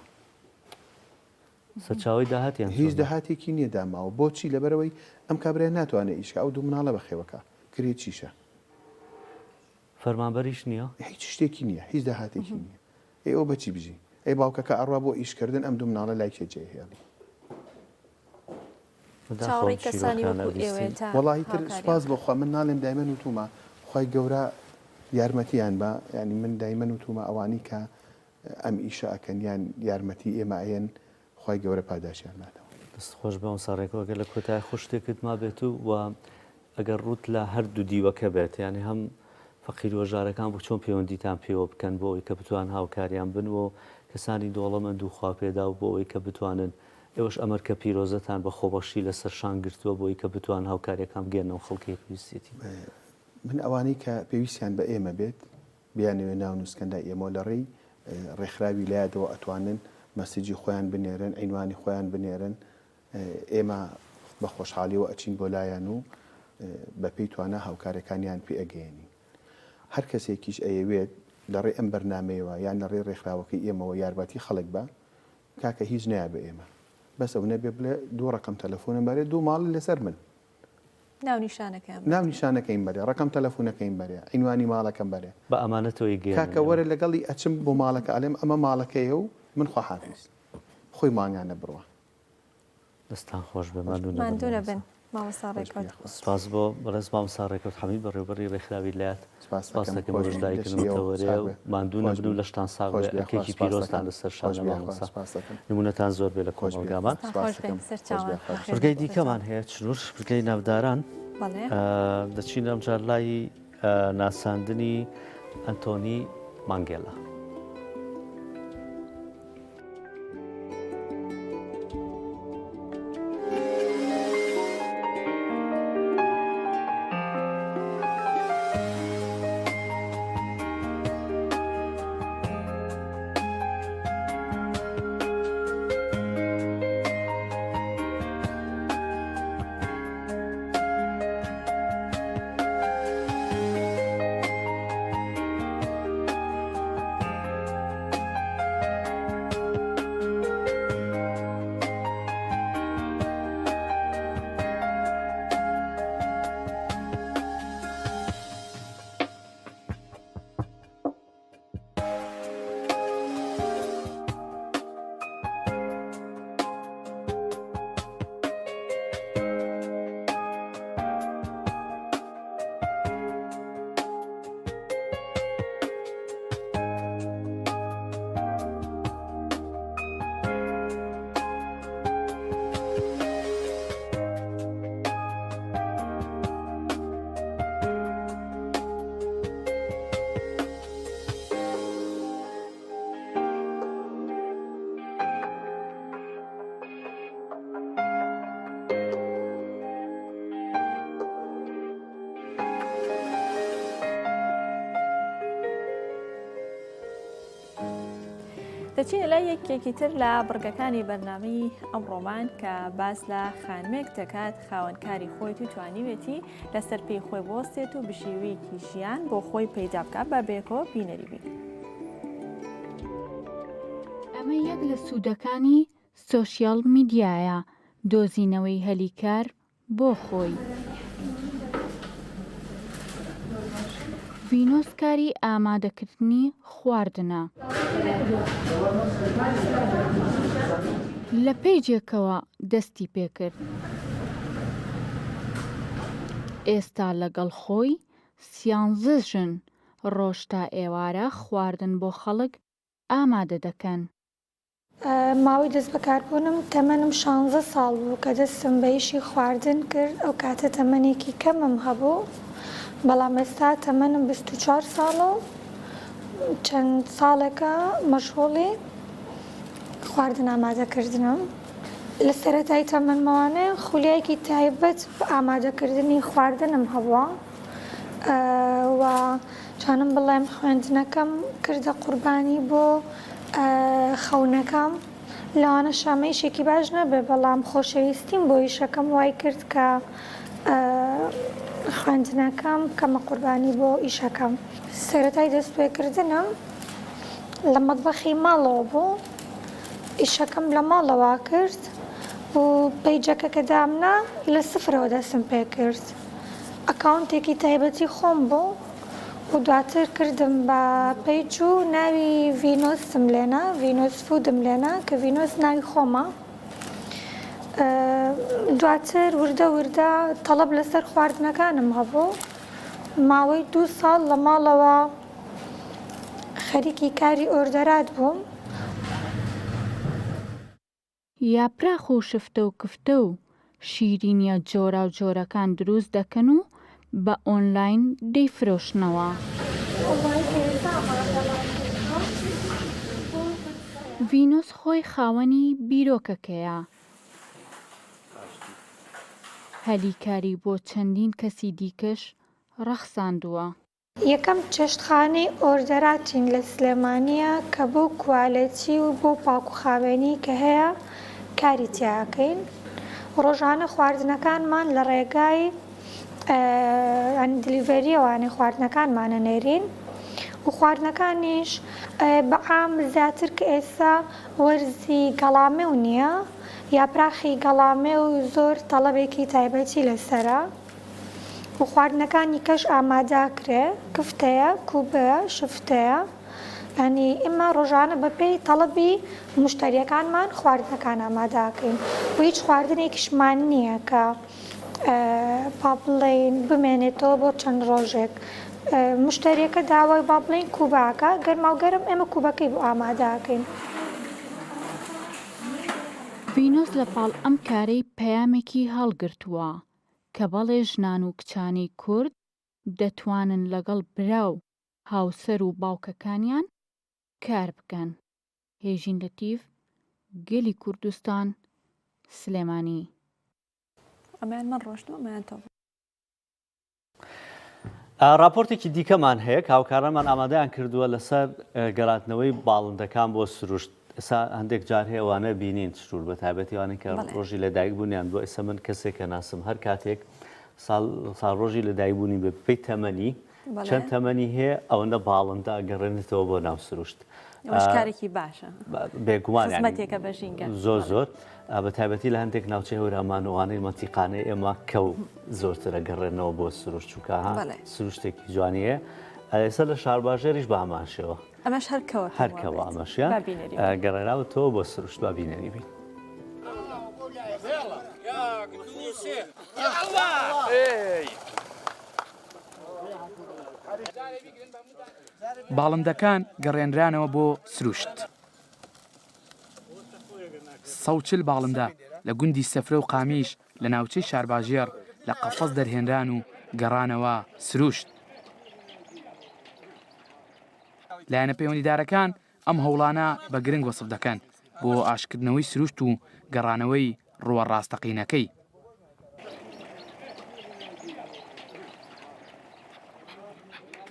سەرچاوەی داهاتیان هیچ داهاتێکی نییە داماوە بۆچی لەبەرەوەی ئەم کابرای ناتوانێت ئیشکە ئەو دوو مناڵە بەخێوەکە کرێ چیشە فەرمانبەریش نییە هیچ شتێکی نییە هیچ داهاتێکی نییە ئەی ئەو بەچی بژی؟ ئەی باوکەکە ئەڕوا بۆ ئیش کردن ئەم دوو مناڵە لای کێ جێ هێڵی؟ چاوەڕێی کەسانی وەکو ئێوەیە تا وەڵاهی تر هاوکاریان سوپاس بۆ بکەن. خوا من ناڵێم دایمەن وتومە خوای گەورە یارمەتیان با یانی من دایمەن وتومە ئەوانی کە ئەم ئیشە ئەکەن یان یارمەتی ئێمە ئەیەن خوای گەورە پاداشیان باتەوە. دەست خۆش بێ مامۆستا ڕێکۆ ئەگەر لە کۆتای خۆ شتێکت مابێت و و ئەگەر ڕووت لە هەردوو دیوەکە بێت یانی هەم فەقیر و هەژارەکان بوو چۆن پەیوەندیتان پێوە بکەن بۆ ئەوەی کە بتوان هاوکاریان بن و کەسانی دۆڵەمەند و خواپێداو بۆ ئەوەی کە بتوانن ئێوەش ئەم ئەرکە پیرۆزەتان بە خۆبەخشی لەسەر شان گرتووە بۆ ئەوەی کە بتوان هاوکاریەکان بگەیەننەوە خەڵکی پێویستیەتی. من ئەوانەی کە پێویستیان بە ئێمە بێت بیانەوێ ناونووسکەن لای ئێمەوە لە ڕێی ڕێکخراوی لایەدەوە ئەتوانن مەسجی خۆیان بنێرن عینوانی خۆیان بنێرن ئێمە بە خۆشحاڵیەوە ئەچین بۆ لایان و بە پێی توانا هاوکارەکانیان پێ ئەگەیەنین. هەر کەسێکیش ئەیەوێت لە ڕێی ئەم بەرنامەیەوە یان لە ڕێی ڕێکخراوەکەی ئێمەوە یارمەتی خەڵک بە، کاکە هیچ نایە بە ئێمە. بەس ئەو نەبێ بڵێ دوو ڕەقەم تەلەفۆنم بەرێ، دوو ماڵی لەسەر من. ناونیشانەکەیان بەرێ. ناونیشانەکەیم بەرێ، ڕەقەم تەلەفۆنەکەیم بەرێ، عینوانی ماڵەکەم بەرێ. بە ئامانەتەوەی گەیەنن کاکە وەرە لەگەڵی ئەچم بۆ ماڵەکە ئەڵێم ئەمە ماڵەکەیە و من خواحافیز. خۆی مانگانە بڕوا. دەستتان خۆش بێ ماندوو نەبن ماندوو نەبن مامۆستا ڕێکەوت. سپاس بۆ بەڕێز مامۆستا ڕێکەوت حەمید بەڕێوبەری ڕێکخراوی لات سپاس دەکەم بۆ بەشداریکردن و تەوەرەیە و ماندوو نەبن و لەشتان ساغ بێ ئەرکێکی پیرۆزتان لەسەر شانە مامۆستا نمونەتان زۆر بێ لە کۆمەڵگامان. بڕگەی دیکەمان هەیە چنور بڕگەی ناوداران دەچین ئەمجار لای ناساندنی ئەنتۆنی مانگێلا. دەچینە لای یەکێکی تر لە بڕگەکانی بەرنامەی ئەمڕۆمان کە باس لە خانمێک دەکات خاوەنکاری خۆیت و توانیوێتی لەسەر پێی خۆی بوەستێت و بژێویەکی ژیان بۆ خۆی پەیدا بکات با بەیەکەوە بینەری بین. ئەمە یەک لە سوودەکانی سۆشیال میدیایە، دۆزینەوەی هەلی کار بۆ خۆی. ڤینۆس کاری ئامادەکردنی خواردنە. لە پەیجێکەوە دەستی پێکرد. ئێستا لەگەڵ خۆی سیانزە ژن ڕۆژ تا ئێوارە خواردن بۆ خەڵک ئامادە دەکەن. ماوەی دەستبەکاربوونم تەمەنم شانزە ساڵ بوو کە دەستم بە ئیشی خواردن کرد، ئەو کاتە تەمەنێکی کەمم هەبوو، بەڵام ئێستا تەمەنم 24 ساڵە و چەند ساڵێکە مەشغوڵی خواردن ئامادەکردنم. لە سەرەتای تەمەنمەوانێ خولیایەکی تایبەت بە ئامادەکردنی خواردنم هەبووە و توانم بڵێم خوێندنەکەم کردە قوربانی بۆ خەونەکەم، لەوانەشە ئەمە ئیشێکی باش نەبێ بەڵام خۆشەویستیم بۆ ئیشەکەم وای کرد کە خوێندنەکەم بکەمە قوربانی بۆ ئیشەکەم. سەرەتای دەستپێکردنم لە مەتبەخی ماڵەوە بوو، ئیشەکەم لە ماڵەوە کرد و پەیجەکە کە دامنا لە سفرەوە دەستم پێکرد. ئەکاونتێکی تایبەتی خۆم بوو و دواتر کردم بە پەیج و ناوی ڤینۆسم لێنا، ڤینۆس فودم لێنا کە ڤینۆس ناوی خۆمە. دواتر وردە وردە تەڵەب لەسەر خواردنەکانم هەبوو. ماوەی دوو ساڵ لە ماڵەوە خەریکی کاری ئۆردەرات بووم. یاپراخ و شفتە و کفتە و شیرینیە جۆراوجۆرەکان دروست دەکەن و بە ئۆنلاین دەیفرۆشنەوە. ڤینۆس خۆی خاوەنی بیرۆکەکەیە. هەلی کاری بۆ چەندین کەسی دیکەش ڕەخساندووە. یەکەم چێشتخانەی ئۆردەراتین لە سلێمانییە کە بەو کوالێتی و بەو پاکوخاوێنی کە هەیە کاری تیا ئەکەین. ڕۆژانە خواردنەکانمان لە ڕێگای یانی دلیڤەریەوانێ خواردنەکانمان ئەنێرین. و خواردنەکانیش بە عام زیاتر کە ئێستا وەرزی گەڵامێو نییە یاپراخی گەڵامێو زۆر تەڵەبێکی تایبەتی لەسەرە و خواردنەکانی کەش ئامادەکرێ کفتەیە کوبەیە شفتەیە یانی ئێمە ڕۆژانە بەپێی تەڵەبی مشتەریەکانمان خواردنەکان ئامادەکەین و هیچ خواردنێکیشمان نییە کە با بڵێین بمێنێتەوە بۆ چەند ڕۆژێک مشتەریەکە داوای با بڵێین کوباکە گەرماوگەرم ئێمە کوبەکەی بۆ ئامادەکەین. ڤینۆس لە پاڵ ئەم کارەی پەیامێکی هەڵگرتووە کە بەڵێ ژنان و کچانی کورد دەتوانن لەگەڵ برا و هاوسەر و باوکەکانیان کار بکەن. هێژین لەتیف، گەلی کوردستان، سلێمانی. ئەمەیان من ڕۆشتم ئەمەیان تۆ. راپۆرتێکی دیکەمان هەیە کە هاوکارانمان ئامادەیان کردووە لەسەر گەراتنەوەی باڵندەکان بۆ سروشت ئێستا هەندێک جار هەیە وانە بینین سرور بە تایبەتی وانەی کە ڕۆژی لەدایک بوونیان بۆ ئێستا من کەسێک کە ناسم هەر کاتێک ساڵ ساڵ ڕۆژی لەدایک بوونی بە پێی تەمەنی چەند تەمەنی هەیە ئەوەندە باڵندە ئەگەڕێنێتەوە بۆ ناو سروشت. ئەوەش کارێکی باشە. بێگومان یانی خزمەتێکە بە ژینگە. زۆر زۆر بە تایبەتی لە هەندێک ناوچەی هەورامان و ئەوانەی مەنتیقانەی ئێمە کەو زۆرتر ئەگەڕێنەوە بۆ سروشت چونکە ها سروشتێکی جوانی هەیە. ئێستا لە شارباژێریش بە هەمان شێوە. ئەمەش هەر کەوە هەر کەوە ئەمەشیان گەڕێراوەتەوە بۆ سروشت با بینەری بین. باڵندەکان گەڕێنرانەوە بۆ سروشت. 140 باڵندە لە گوندی سەفرە و قامیش لە ناوچەی شارباژێڕ لە قەفەز دەرهێنران و گەڕانەوە سروشت. لایەنە پەیوەندیدارەکان ئەم هەوڵانە بە گرنگ وەسف دەکەن بۆ ئاشتکردنەوەی سروشت و گەڕانەوەی ڕووە ڕاستەقینەکەی.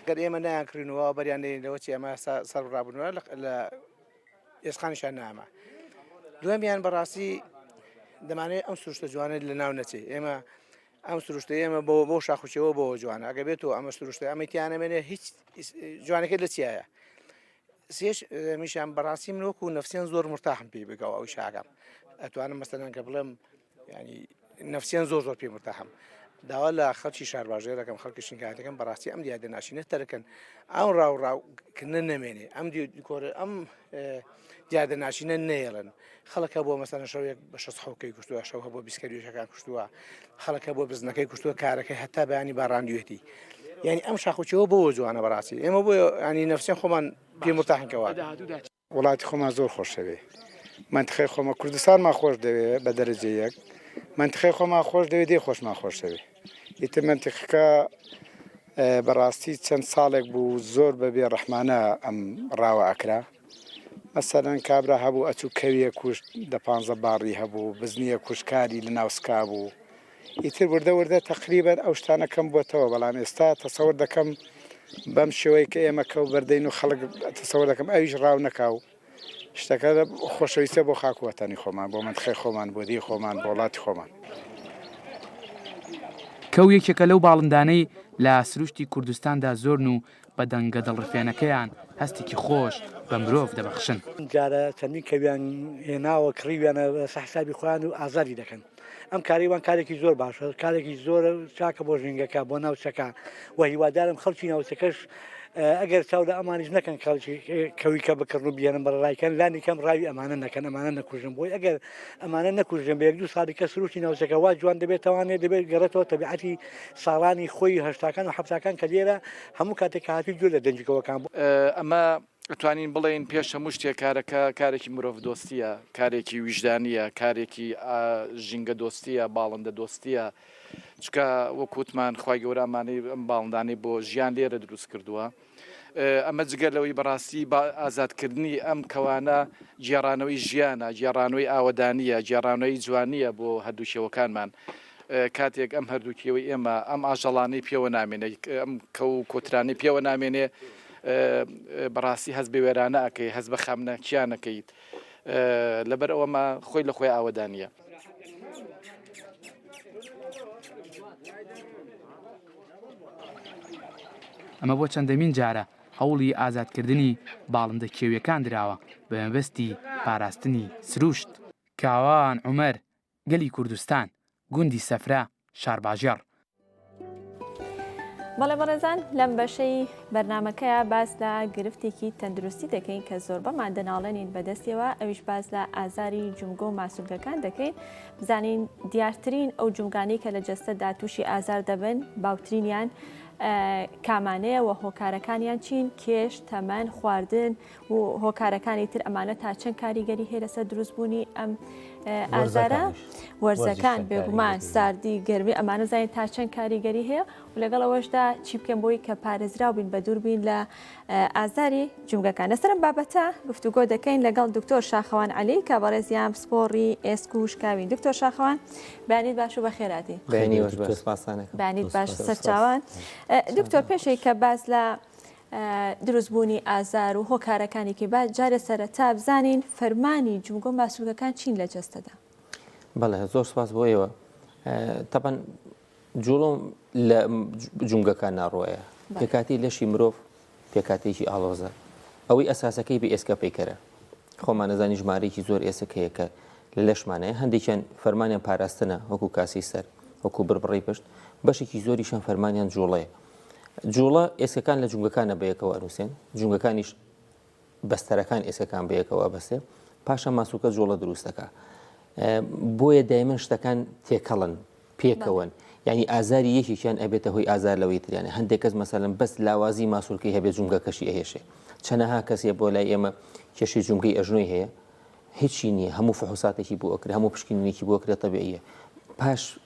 گەر ئێمە نایانکڕین و بەریان نێین لەوە چی ئەمە سەر ڕابوونەوە لە ئێسقانیشان نامە دووەمیان بەڕاستی دەمانەوێت ئەم سروشتە جوانە لە ناو نەچێ ئێمە ئەم سروشتە ئێمە بۆ بۆ شاخوچەوە بۆ جوانە ئەگە بێت و ئەمە سروشتە ئەمە تیانەمێنێ هیچ جوانەکە لە چیایە سێش میشان بەڕاستی من وەکو نفسیان زۆر مرتاحم پێی بگەوە ئەو شاکەم ئەتوانم مەسەلەن کە بڵێم ینی نفسیان زۆر زۆر پێی مرتاحم داوا لە خەڵکی شارباژێر دەکەم خەڵکی شنگاتەکەم بەڕاستی ئەم دیادە ناشینە تەرکن ئەم ڕاو ڕاوکردنە نەمێنێ ئەم دیکۆرە ئەم دیاردە ناشینە نەیەڵن خەڵک هەبووە مەسەلەن شەوێک بە شەست حەوکەی کوشتووە شەو هەبووە بیسکەریەکان کوشتووە خەڵک هەبووە بزنەکەی کوشتووە کارەکەی هەتا بەیانی باڕاندوێتی یعنی ئەم شاخوچەوە بۆ جوانە بەڕاستی ئێمە بۆ ینی نفسیان خۆمان پێ مرتاحنکەوە وڵاتی خۆمان زۆر خۆشەوێ مەنتقەی خۆمە کوردستانمان خۆش دەوێ بە دەرەجە یەک مەنتقەی خۆمان خۆش دەوێ دێ خۆشمان خۆشەوێ ئیتر مەنتیقەکە بەڕاستی چەند ساڵێک بوو زۆر بە بێ ڕەحمانە ئەم ڕاوە ئەکرا مەسەلەن کابرا هەبوو ئەچوو کەویە کوشت دە پانزە باڕی هەبوو بزنیە کوشت کاری لە ناو سکا بوو ئیتر وردە وردە تەقریبەن ئەو شتانە کەم بۆتەوە بەڵام ئێستا تەسەوەر دەکەم بەم شێوەی کە ئێمە کەو بەردەین و خەڵک تەسەوەر دەکەم ئەویش ڕاو نەکاو شتەکە خۆشەویستە بۆ خاک و وەتەنی خۆمان بۆ مەنتقەی خۆمان بۆ دێی خۆمان بۆ وڵاتی خۆمان. کەو یەکێکە لەو باڵندانەی لە سروشتی کوردستاندا زۆرن و بە دەنگە دڵڕفێنەکەیان هەستێکی خۆش بە مرۆڤ دەبەخشن. جارە چەندین کەویان هێناوە کڕیویانە لەسەر حسابی خۆیان و ئازادی دەکەن ئەم کارەی وان کارێکی زۆر باشە کارێکی زۆر چاکە بۆ ژینگەکە بۆ ناوچەکە و هیوادارم خەڵکی ناوچەکەش ئەگەر چاو لە ئەمانیش نەکەن خەڵکی کەوی کە بکڕن و بیێنن بەڕ ڕایکەن لانی کەم ڕاوی ئەمانە نەکەن ئەمانە نەکوژن بۆی ئەگەر ئەمانە نەکوژن بە یەک دوو ساڵی کە سروشتی ناوچەکە وا جوان دەبێت توانێت دەبێت گەڕێتەوە تەبیعەتی ساڵانی خۆی هەشتاکان و حەفتاکان کە لێرە هەموو کاتێک کە هاتووی گوێ لە دەنگی کەوەکان بوو. ئەمە ئەتوانین بڵێین پێش هەموو شتێک کارەکە کارێکی مرۆڤدۆستییە، کارێکی ویژدانییە، کارێکی ژینگەدۆستییە، باڵندەدۆستییە، چونکە وەک وتمان خوای گەورە ئەمانەی ئەم باڵندانەی بۆ ژیان لێرە دروست کردووە. ئەمە جگە لەوەی بەڕاستی بە ئازادکردنی ئەم کەوانە گێڕانەوەی ژیانە، گێڕانەوەی ئاوەدانییە، گێڕانەوەی جوانییە بۆ هەردوو کێوەکانمان. کاتێک ئەم هەردوو کێوەی ئێمە ئەم ئاژەڵانەی پێوە نامێنێ، ئەم کەو و کۆترانەی پێوە نامێنێ، بەڕاستی هەست بە وێرانە ئەکەی، هەست بە خەمناکیان ئەکەیت. لەبەر ئەوەمە خۆی لە خۆی ئاوەدانییە. ئەمە بۆ چەندەمین جارە. هەوڵی ئازادکردنی باڵندە کێوییەکان دراوە بە مەبەستی پاراستنی سروشت. کاوان عومەر، گەلی کوردستان، گوندی سەفرە، شارباژێڕ. بەڵێ بەڕێزان لەم بەشەی بەرنمەکەیە باس لە گرفتێکی تەندروستی دەکەین کە زۆربەمان دەناڵێنین بەدەستیەوە ئەویش باس لە ئازاری جومگە و ماسولکەکان دەکەین بزانین دیارترین ئەو جومگانی کە لە جەستەدا تووشی ئازار دەبن باوترینیان کامانەیە و هۆکارەکانیان چین کێش تەمەن خواردن و هۆکارەکانی تر ئەمانە تا چەند کاریگەری هەیە لەسەر دروستبوونی ئەم ئازارە وەرزەکان بێگومان ساردی گەرمی ئەمانە زانین تا چەند کاریگەری هەیە و لەگەڵ ئەوەشدا چی بکەن بۆی کە پارێزراو بین بە دووربین لە ئازاری جومگەکان لەسەرم بابەتە گفتوگۆ دەکەین لەگەڵ دکتۆر شاخەوان علی کە بەڕێزیان پسپۆڕی ئێسک و شکاوین دکتۆر شاخەوان بەیانیت باش و بەخێراتی بەیانیت باش سەرچاوان دکتۆر پێشێک کە باس لە دروستبوونی ئازار و هۆکارەکانی کەی با جارێ سەرەتا بزانین فەرمانی جومگە و ماسولکەکان چین لە جەستەدا؟ بەڵێ زۆر سپاس بۆ ئێوە تەبەن جوڵە لە جومگەکان ناڕۆیە پێکاتی لەشی مرۆڤ پێکاتێکی ئاڵۆزە ئەوەی ئەساسەکەی بە ئێسکە پەیکەرە خۆمان نەزانی ژمارەیەکی زۆر ئێسک هەیە کە لە لەشمانەیە هەندێکیان فەرمانیان پاراستنە وەکو کاسی سەر وەکو بربڕی پشت بەشێکی زۆریشان فەرمانیان جوڵەیە جوڵە ئێسکەکان لە جومگەکانە بەیەکەوە ئەنووسێن، جومگەکانیش بەستەرەکان ئێسکەکان بەیەکەوە ئەبەستێ، پاشان ماسوولکە جوڵە دروست دەکا. بۆیە دایمەن شتەکان تێکەڵن، پێکەوەن. یعنی ئازاری یەکێکیان ئەبێتە هۆی ئازار لەوەی تریانە. هەندێک کەس مەسەلەن بەس لاوازی ماسوولکەی هەبێ جومگەکەشی ئەهێشێ. چەنەها کەسێ بۆ لای ئێمە کێشەی جومگەی ئەژنۆی هەیە، هیچی نییە هەموو فحوساتێکی بۆ ئەکرێ هەموو پشکنینێکی بۆ ئەکرێ تەبیعیە پاش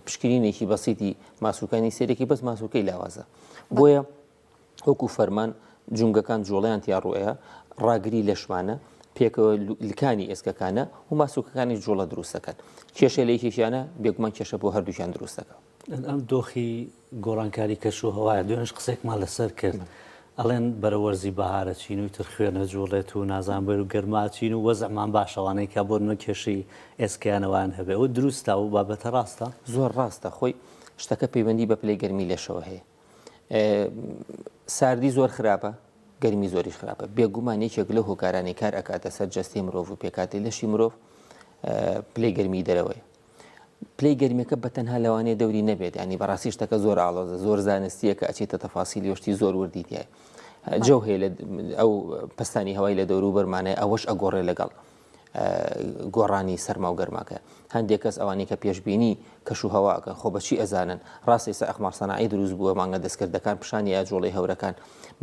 پشکنینێکی بەسیتی ماسوکانی سێرێکی بەس ماسوکەی لاوازە بۆیە وەکو فەرمان جومگەکان جوڵیان تیا ڕوئەیە ڕاگری لەشمانە پێکەوە لکانی ئێسکەکانە و ماسوکەکانی جوڵە دروستەکەن کێشە لە یەکێکیانە بێگومان کێشە بۆ هەردووکیان دروستەکە ئەم دۆخی گۆڕانکاری کەش و هەوایە دوێنێش قسەیەکمان لەسەر کرد ئەڵێن بەرە وەرزی بەهارە چین و تر خوێنە جوڵێت و نازان بەر و گەرما چین و وەزعمان باشەوانەی کە بۆ نمە کێشەی ئێسکیانەوەیان هەبێ ئەوە دروستە و بابەتە ڕاستە؟ زۆر ڕاستە خۆی شتەکە پەیوەندی بە پلەی گەرمی لەشەوە هەیە ساردی زۆر خراپە گەرمی زۆریش خراپە بێگومان یەکێک لەو هۆکارانی کار ئەکاتە سەر جەستەی مرۆڤ و پێکاتی لەشی مرۆڤ پلەی گەرمی دەرەوەیە پلەی گەرمیەکە بە تەنها لەوانەیە دەوری نەبێت یانی بەڕاستی شتەکە زۆر ئاڵۆزە زۆر زانستیە کە ئەچێتە تەفاسیلی و شتی زۆر وردی تایە جەو هەیە لە ئەو پستانی هەوای لە دەورو بەرمانەیە ئەوەش ئەگۆڕێ لەگەڵ گۆڕانی سەرما و گەرماکە هەندێک کەس ئەوانەی کە پێشبینی کەش و هەواکەن خۆ بەچی ئەزانن ڕاستە ئێستا ئەقمار سەناعی دروست بووە مانگە دەستکردەکان پیشانی ئاجوڵەی هەورەکان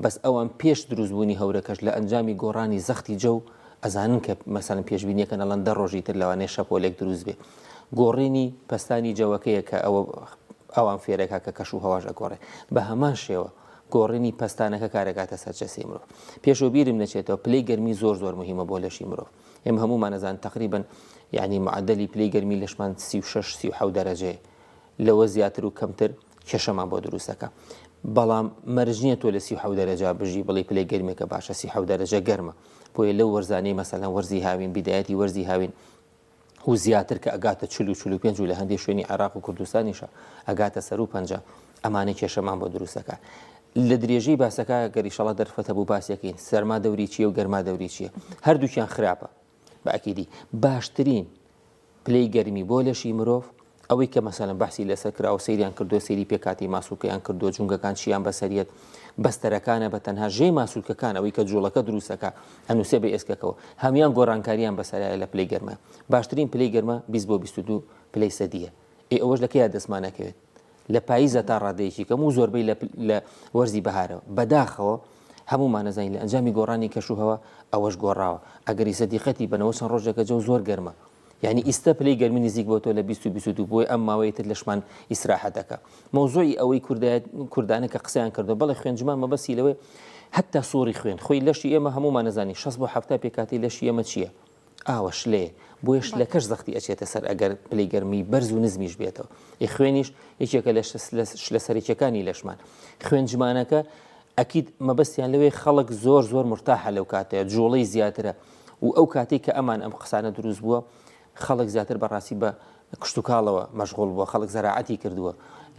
بەس ئەوان پێش دروستبوونی هەورەکەش لە ئەنجامی گۆڕانی زەختی جەو ئەزانن کە مەسەلەن پێشبینیەکەن ئەڵێن دە ڕۆژی تر لەوانەیە شەپۆلێک دروست بێ گۆڕینی پەستانی جەوەکەیە کە ئەوە ئەوان فێرەکە کە کەش و هەواش ئەگۆڕێ بە هەمان شێوە گۆڕینی پەستانەکە کارەکاتە سەر جەستەی مرۆڤ پێشەوە بیرم نەچێتەوە پلەی گەرمی زۆر زۆر مهمە بۆ لەشی مرۆڤ ئێمە هەمومان ئەزان تقریبا یعنی معدلی پلەی گەرمی لەشمان 36 37 دەرەجەیە لەوە زیاتر و کەمتر کێشەمان بۆ دروست دەکا بەڵام مەرج نییە تۆ لە 37 دەرەجە بژی بڵێ پلەی گەرمێکە باشە 37 دەرەجە گەرمە بۆیە لەو وەرزانەی مەسەلەن وەرزی هاوین بیدایەتی وەرزی هاوین و زیاتر کە ئەگاتە 40 و 45 و لە هەندێک شوێنی عێراق و کوردستانیشە ئەگاتە سەر و 50 ئەمانە کێشەمان بۆ دروست دەکات لە درێژەی باسەکە گەر ئیشەڵا دەرفەت هەبوو باسیەکەین سەرما دەوری چییە و گەرما دەوری چییە هەردووکیان خراپە بە ئەکیدی باشترین پلەی گەرمی بۆ لەشی مرۆڤ ئەوەی کە مەسەلەن بەحسی لەسەر کراوە سەیریان کردووە سەیری پێکهاتەی ماسولکەیان کردووە جومگەکان چیان بەسەریەت بەستەرەکانە بە تەنها ژێی ماسولکەکان ئەوەی کە جوڵەکە دروستەکە ئەنووسێ بە ئێسکەکەوە هەموان گۆڕانکاریان بەسەرایە لە پلەی گەرمە باشترین پلەی گەرمە 20 بۆ 22 پلەی سەدیە ئێ ئەوەش لە کەیا دەستمان نەکەوێت لە پاییزە تا ڕادەیەکی کەم و زۆربەی لە وەرزی بەهارەوە بەداخەوە هەموومان ئەزانین لە ئەنجامی گۆڕانی کەشوهەوا ئەوەش گۆڕاوە ئەگەر ئیسە دیقەتی بەنەوە چەند ڕۆژێکە جەو زۆر گەرمە یعنی ئیستە پلەی گەرمی نزیک بۆ تۆ لە 20 و 22 بۆی ئەم ماوەیە تر لەشمان ئیسراحەت دەکا مەوزوعی ئەوەی کوردایەت کوردانە کە قسەیان کردو بەڵێ خوێنجمان مەبەستی لەوەی حتا سوڕی خوێن خۆی لەشی ئێمە هەمومان نەزانی 60 بۆ 70 پێکاتی لەشی ئێمە چییە ئاوە شلەیە بۆیە شلەکەش زەختی ئەچێتە سەر ئەگەر پلەی گەرمی بەرز و نزمیش بێتەوە ئی خوێنیش یەکێکە لە شلە سەرەکیەکانی لەشمان خوێنجمانەکە ئەکید مەبەستیان لەوێ خەڵک زۆر زۆر مرتاحە لەو کاتەیە جوڵەی زیاترە و ئەو کاتێک کە ئەمان ئەم قسانە دروست بووە خەڵک زیاتر بەڕاستی بە کشتتوکاڵەوە مەشغول بووە خەڵک زەراعەتی کردووە.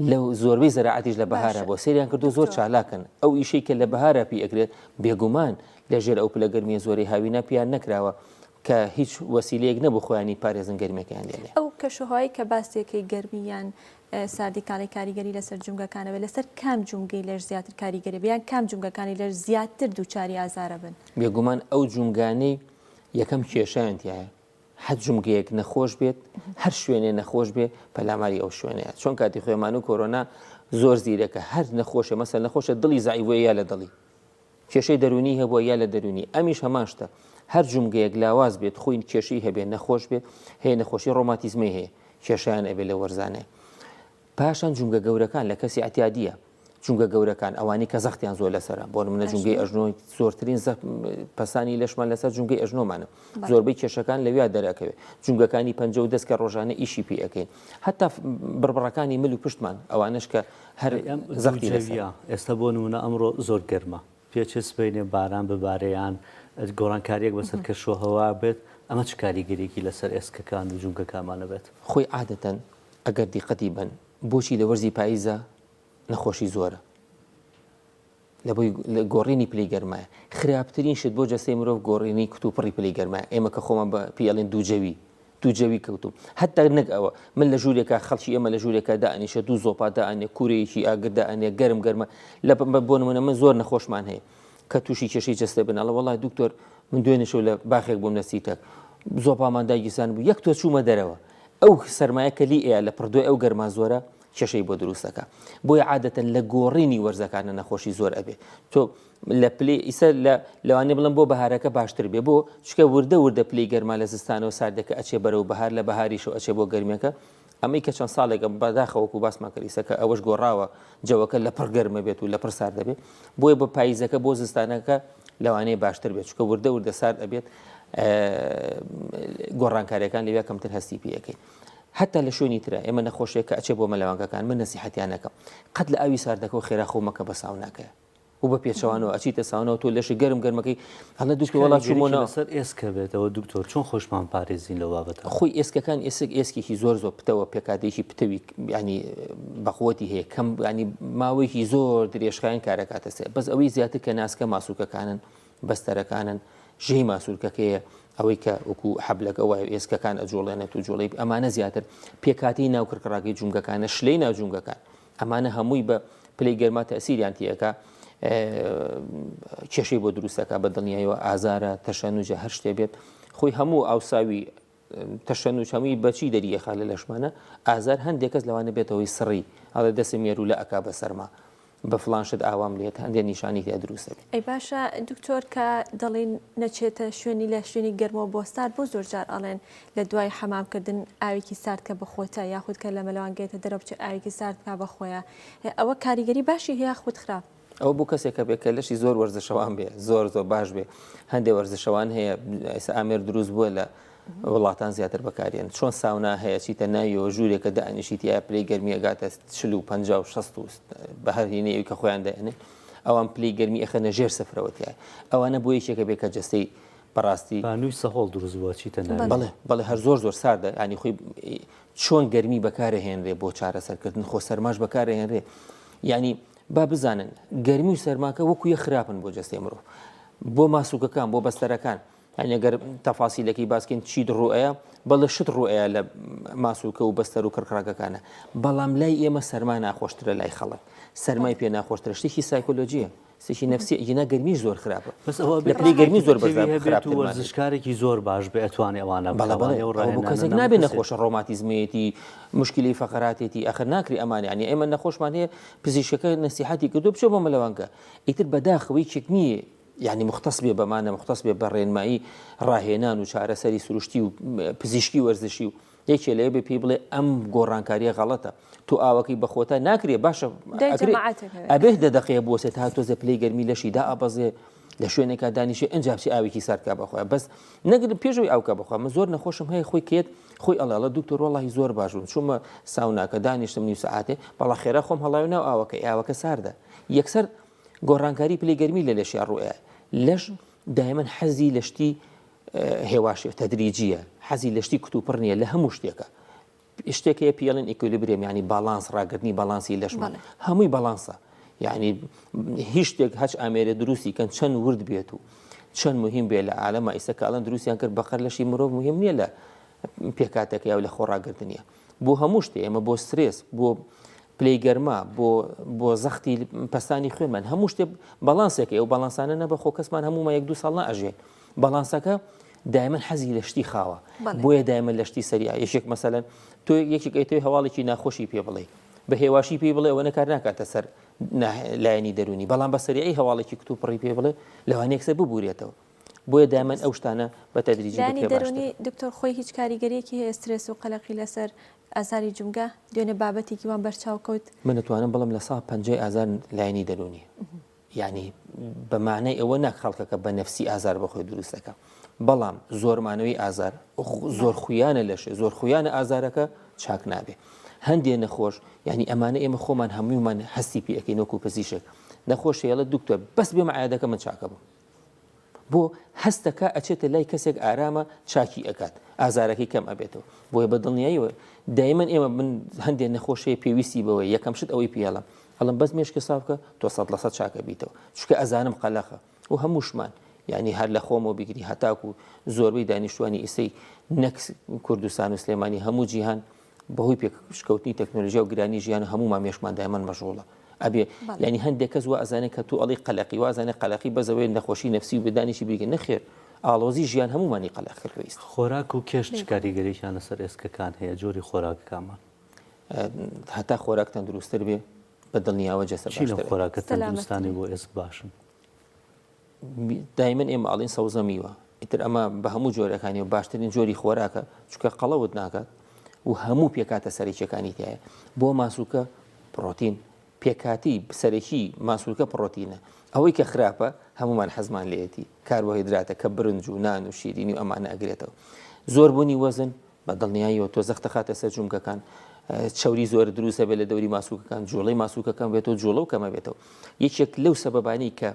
لە زۆربەی زەراعەتیش لە بەهارا باشە بۆ سەیریان کردو زۆر دکتۆر. چالاکن ئەو ئیشەی کە لە بەهارا پی ئەکرێت بێگومان لە ژێر ئەو پلە گەرمیە زۆرەی هاوینا پیان نەکراوە کە هیچ وەسیلەیەک نەبوو خۆیانی پارێزن گەرمیەکەیان لێ نێ. ئەو کەشوهەوای کە باس دەکەی گەرمی یان ساردی کاڵی کاریگەری لەسەر جومگەکان ئەبێت لەسەر کام جومگەی لەش زیاتر کاریگەری بێ یان کام جومگەکانی لەش زیاتر دووچاری ئازارە بن؟ بێگومان ئەو جومگانەی یەکەم کێشەیان تیایە هەر جومگەیەک نەخۆش بێت هەر شوێنێ نەخۆش بێ پەلاماری ئەو شوێنەیە چۆن کاتی خۆێمان و کۆرۆنا زۆر زیرەکە هەر نەخۆشە مەسەل نەخۆشە دڵی زعیوەیە یا لە دڵی کێشەی دەرونی هەبووە یا لە دەرونی ئەمیش هەمان شتە هەر جومگەیەک لاواز بێت خوین کێشەی هەبێ نەخۆش بێت هەیە نەخۆشی ڕۆماتیزمەی هەیە کێشیان ئەبێ لە وەرزانەیە پاشان جومگە گەورەکان لە کەسی ئەتیادیە جومگە گەورەکان ئەوانی کە زەختیان زۆر لەسەرە بۆ نمونە جومگەی ئەژنۆ زۆرترین پەسانی لەشمان لەسەر جومگەی ئەژنۆمانە زۆربەی کێشەکان لەویا دەرەکەوێت جومگەکانی پەنجە و دەست کە ڕۆژانە ئیشی پێ ئەەکەین هەتا بڕبڕەکانی مل و پشتمان ئەوانش کە هەر زەختی لەسەرە. ئێستا بۆ نمونە ئەمڕۆ زۆر گەرمە پێچێ سبەینێ باران ببارێ یان گۆڕانکارییەک بەسەر کەشوهەوا بێت، ئەمە چ کاریگەرییەکی لەسەر ئێسکەکان و جومگەکانمان ئەبێت؟ خۆی عادەتەن ئەگەر دیقەتی بەن بۆچی لە وەرزی پاییزا نەخۆشی زۆرە؟ لە بۆی گۆڕینی پلەی گەرمایە. خراپترین شت بۆ جەستەی مرۆڤ گۆڕینی کتوپڕی پلەی گەرمایە. ئێمە کە خۆمان بە پێی ئەڵێن دووجەوی دوو جەوی کەوتوم هەتا نەک ئەوە من لە ژوورێکا خەڵکی ئێمە لە ژوورێکا دائەنیشە دوو زۆپا دائەنێ کوورەیەکی ئاگر دائەنێ گەرم گەرمە لە بۆ نمونە من زۆر نەخۆشمان هەیە کە تووشی کێشەی جەستە بن ئەڵێ وەڵای دکتۆر من دوێنێ شەو لە باخێک بووم لە سیتەک زۆپامان داگیرسان بوو یەک تۆ چوومە دەرەوە ئەو سەرمایە کە لی ئەیا لە پڕدوای ئەو گەرما زۆرە کێشەی بۆ دروست دەکا بۆیە عادەتەن لە گۆڕینی وەرزەکانە نەخۆشی زۆر ئەبێ تۆ لە پلی ئیسە لە لەوانەیە بڵێم بۆ بەهارەکە باشتر بێ بۆ چکە وردە وردە پلی گەرما لە زستانەوە ساردەکە ئەچێ بەرەو بەهار لە بەهاریشەوە ئەچێ بۆ گەرمیەکە ئەمەی کە چەند ساڵێکە بەداخەوە وەکو باسمان کرد ئیسە کە ئەوەش گۆڕاوە جەوەکە لە پڕ گەرمە بێت و لە پڕ سارد دەبێت بۆیە بە پاییزەکە بۆ زستانەکە لەوانەیە باشتر بێت چکە وردە وردە سارد ئەبێت گۆڕانکاریەکان لەویا کەمتر هەستی پێەکەی هەتا لە شوێنی ترە ئێمە نەخۆشیە کە ئەچێ بۆ مەلەوانگەکان من نەسیحەتیان نەکەم قەت لە ئاوی ساردەکەەوە خێرا خۆ مەکە بە ساوناکەیە و بە پێچەوانەوە ئەچیتە ساونەوە تۆ لەشی گەرم گەرمەکەی هەڵە دوکتۆر وەڵا چوومەوە ناو لەسەر ئێسکە بێتەوە دکتۆر چۆن خۆشمان پارێزین لەو بابەتە؟ خۆی ئێسکەکان ئێسک ئێسکێکی زۆر زۆر پتەوە پێکهاتەیەکی پتەوی ینی بەقوەتی هەیە کەم ینی ماوەیەکی زۆر درێژخایەن کارەکاتە سێ بەس ئەوەی زیاتر کە ناسکە ماسوولکەکانن بەستەرەکانن ژێی ماسوولکەکەیە ئەوەی کە وەکو حەبلەکە وایە و ئێسکەکان ئەجوڵێنێت و جوڵەی ئەمانە زیاتر پێکهاتەی ناو کڕکڕاکەی جومگەکانە شلەی ناو جومگەکان ئەمانە هەمووی بە پلەی گەرما تەسیریان تیەکە کێشەی بۆ دروستەکە بە دڵنیایەوە ئازارە تەشەنوجە هەر شتێ بێت خۆی هەموو ئاوساوی تەشەنوج هەمووی بەچی دەریەخا لە لەشمانە ئازار هەندێک کەس لەوانە بێتەوەی سڕی ئەڵێ دەسم یەرولە ئەکا بە سەرما بە فڵان شت ئاوام لێت هەندێک نیشانی تیا دروست دەبێت. ئەی باشە دکتۆر کە دەڵێن نەچێتە شوێنی لە شوێنی گەرمەوە بۆ سارد بۆ زۆر جار ئەڵێن لە دوای حەمام کردن ئاوێکی سارد کە بخۆتە یاخود کە لە مەلەوانگەیەتە دەرەوە بچێت ئاوێکی سارد بکا بەخۆیا ئەوە کاریگەری باشی هەیە یاخود خراپ؟ ئەوە بۆ کەسێکە بێ کە لەشی زۆر وەرزشەوان بێ زۆر زۆر باش بێ هەندێ وەرزشەوان هەیە ئێستا ئامێر دروست بووە لە وڵاتان زیاتر بەکارێن چۆن ساونا هەیە چیتە ناویەوە ژوورێکە دانیشی تیا پلەی گەرمی ئەگاتە 40 و 50 و 60 و بە هەر هینەیە کە خۆیان دایەنێ ئەوان پلەی گەرمی ئەخەنە ژێر سفرەوە تیا ئەوانە بۆ یەکێکە بێ کە جەستەی بەڕاستی بانووی سەهۆڵ دروست بووە چیتە ناوی بەڵێ بەڵێ هەر زۆر زۆر ساردە ینی خۆی چۆن گەرمی بەکارهێنرێ بۆ چارەسەرکردن خۆ سەرماش بەکارهێنرێ ینی با بزانن گەرمی و سەرماکە وەکو یە خراپن بۆ جەستەی مرۆڤ بۆ ماسوکەکان بۆ بەستەرەکان یانی گەر تەفاسیلەکەی باسکەین چیت ڕوئەیە بەڵێ شت ڕوئەیە لە ماسولکە و بەستەر و کڕکڕاکەکانە بەڵام لای ئێمە سەرما ناخۆشترە لای خەڵک سەرمای پێ ناخۆشترە شتێکی سایکۆلۆژیە شتێکی نەفسی ئەگینا گەرمیش زۆر خراپە بەس ئەوە لە پلەی گەرمی زۆر بەرز هەبێت و وەرزشکارێکی زۆر باش بێ ئەتوانێ ئەوانە بەڵێ بەڵێ ئەوە بۆ کەسێک نابێ نەخۆشە ڕۆماتیزمەیەتی مشکلی فەقەراتێتی ئەخر ناکری ئەمانە یانی ئێمە نەخۆشمان هەیە پزیشکەکە نەسیحەتی کردو بچۆ بۆ مەلەوانگە ئیتر بەداخەوە یەکێک نییە یانی موختەس بێ بەمانە موختەس بێ بە ڕێنمایی ڕاهێنان و چارەسەری سروشتی و پزیشکی وەرزشی و یەکێ لەوێ بێ پێی بڵێ ئەم گۆڕانکاریە غەڵەتە تۆ ئاوەکەی بەخۆتا ناکرێ باشە ئەبێ دە دەقەیە بوەسێ تا تۆزێ پلەی گەرمی لەشی دائەبەزێ لە شوێنێکا دانیشێ ئەنجا بچێ ئاوێکی سارد کا بەخۆیا بەس نەگر پێشەوەی ئاوکە بەخوا من زۆر نەخۆشم هەیە خۆی کێت خۆی ئەڵێ ئەڵێ دکتۆر وەڵاهی زۆر باش بووم چوومە ساوناکە دانیشتم نیو سەعاتێ بەڵا خێرا خۆم هەڵاوی ناو ئاوەکە ئاوەکە ساردە یەکسەر گۆڕانکاری پلەی گەرمی لە لەشیا ڕووئەیا لەش دایمەن حەزی لە شتی هێواشێ تەدریجیە حەزی لە شتی کتوپڕ نییە لە هەموو شتێکە. شتێک هەیە پێڵێن equilibrium یعنی باڵانس ڕاگرتنی باڵانسی لەشمان هەمووی باڵانسە یعنی هیچ شتێک هەچ ئامێرە دروستی کەن چەند ورد بێت و چەند مهم بێ لە عالەمە ئیستا کە ئەڵەن دروستیان کرد بەقەر لەشی مرۆڤ مهم نییە لە پێکاتەکە و لە خۆڕاگرتنیە بۆ هەموو شتێ ئێمە بۆ سترێس بۆ پلەی گەرما بۆ بۆ زەختی پەستانی خوێنمان هەموو شتێ باڵانسێکە ئەو باڵانسانە نەبە خۆ کەسمان هەموومان یەک دوو ساڵ ناژێن باڵانسەکە دایمەن حەزی لە شتی خاوە بۆیە دایمە لە شتی سەریا یەکێک مەسەلەن تۆ یەکێک ئەی تۆی هەواڵێکی ناخۆشی پێ بڵێ بە هێواشی پێی بڵێ ئەوە نەکار ناکاتە سەر لایەنی دەرونی بەڵام بە سەریعی هەواڵێکی کتوپڕی پێ بڵێ لەوانەیە یەکسەر ببورێتەوە بۆیە دایمەن ئەو شتانە بە تەدریجی لایەنی بکرێ باشترە. دەروونی دکتۆر خۆی هیچ کاریگەریەکی هەیە سترێس و قەلەقی لەسەر ئازاری جومگە؟ دوێنێ بابەتێکی وام بەرچاو کەوت. من دەتوانم بڵێم لە سا پەنجای ئازار لایەنی دەروونیە یانی بە مانای ئەوە نا خەڵکەکە بە نەفسی ئازار بە خۆی دروست دەکا بەڵام زۆرمانەوەی ئازار زۆر خویانە لەشێ زۆر خویانە ئازارەکە چاک نابێ هەندێ نەخۆش یعنی ئەمانە ئێمە خۆمان هەموومان هەستی پێ ئەکەین وەکو پزیشک نەخۆش هەیە دکتۆر بەس بێمە عیادەکە من چاکە بووم بۆ هەستەکا ئەچێتە لای کەسێک ئارامە چاکی ئەکات ئازارەکەی کەم ئەبێتەوە بۆیە بە دڵنیاییەوە دایمەن ئێمە من هەندێک نەخۆش هەیە پێویستی بەوەیە یەکەم شت ئەوەی پێڵم ئەڵم بەس مێشکە ساف بکە تۆ 100% چاکە بیتەوە چونکە ئەزانم قەلەقە و هەمووشمان یعنی هەر لە خۆمەوە بگری هەتاکو زۆربەی دانیشتوانی ئیسەی نەک کوردستان و سلێمانی هەموو جیهان بەهۆی پێشکەوتنی تەکنۆلۆژیا و گرانی ژیان هەموومان مێشکمان دایمەن مەشغوڵە ئەبێ یعنی هەندێک کەس وا ئەزانێت کە تۆ ئەڵی قەلەقی وازانێ قەلەقی بەزەوەی نەخۆشی نەفسی و بدانیشی بیگە نەخێر ئاڵۆزی ژیان هەمومانی قەلەق کردووە ئیستا. خۆراک و کێش چ کاریگەریەکیان لەسەر ئێسکەکان هەیە جۆری خۆراکەکانمان؟ هەتا خۆراک تەندروستتر بێ بە دڵنیاوە جەستە چی لەو باشتر ئەبێ. خۆراکە تەندروستانەی بۆ ئێسک باشن؟ دایمەن ئێمە ئەڵێین سەوزە میوە ئیتر ئەمە بە هەموو جۆرەکانی و باشترین جۆری خۆراکە چونکە قەڵەوت ناکات و هەموو پێکاتە سەرەکیەکانی تایە بۆ ماسوولکە پڕۆتین پێکاتی سەرەکی ماسوولکە پڕۆتینە ئەوەی کە خراپە هەمومان حەزمان لێیەتی کاربۆهیدراتە کە برنج و نان و شیرینی و ئەمانە ئەگرێتەوە زۆربوونی وەزن بە دڵنیاییەوە تۆ زەخت دەخاتە سەر جومگەکان، چەوری زۆر دروست دەبێت لە دەوری ماسوولکەکان، جوڵەی ماسوولکە کەم بێتەوە، جوڵە و کەمە بێتەوە. یەکێک لەو سەبەبانەی کە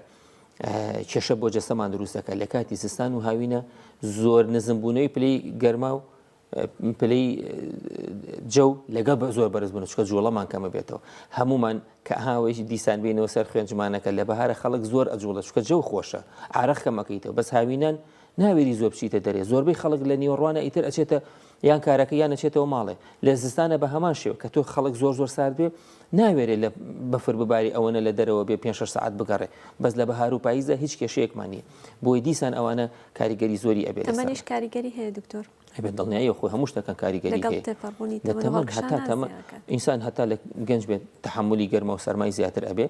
کێشە بۆ جەستەمان دروست دەکات لە کاتی زستان و هاوینە زۆر نزمبوونەوەی پلەی گەرما و پلەی جەو لەگەڵ بە زۆر بەرز بوون چکە جوڵەمان کەمە بێتەوە هەمومان کە هاوەیش دیسان بینەوە سەر خوێنجمانەکە لە بەهارە خەڵک زۆر ئەجوڵە چکە جەو خۆشە عرەق کەمەکەیتەوە بەس هاوینان ناوێری زۆر بچیتە دەرێ زۆربەی خەڵک لە نیوەڕوانە ئیتر ئەچێتە یان کارەکە یان ئەچێتەوە ماڵێ لە زستانە بە هەمان شێوە کە تۆ خەڵک زۆر زۆر سارد بێ ناوێرێ لە بەفر بباری ئەوەنە لە دەرەوە بێ پێ شەش سەعات بگەڕێ بەس لە بەهار و پاییزدا هیچ کێشەیەکمان نییە بۆی دیسان ئەوانە کاریگەری زۆری ئەبێ لەسەر تەمەنیش کاریگەری هەیە دکتۆر؟ ئەبێت دڵنیاییەوە خۆی هەموو شتەکان کاریگەری لەگەڵ هەیە تێپەڕبوونی لە تەمەن و تەمەن هەڵکشان هەتا تەمەن نازیاکات. ئینسان هەتا لە گەنج بێت تەحەمولی گەرما و سەرمای زیاتر ئەبێ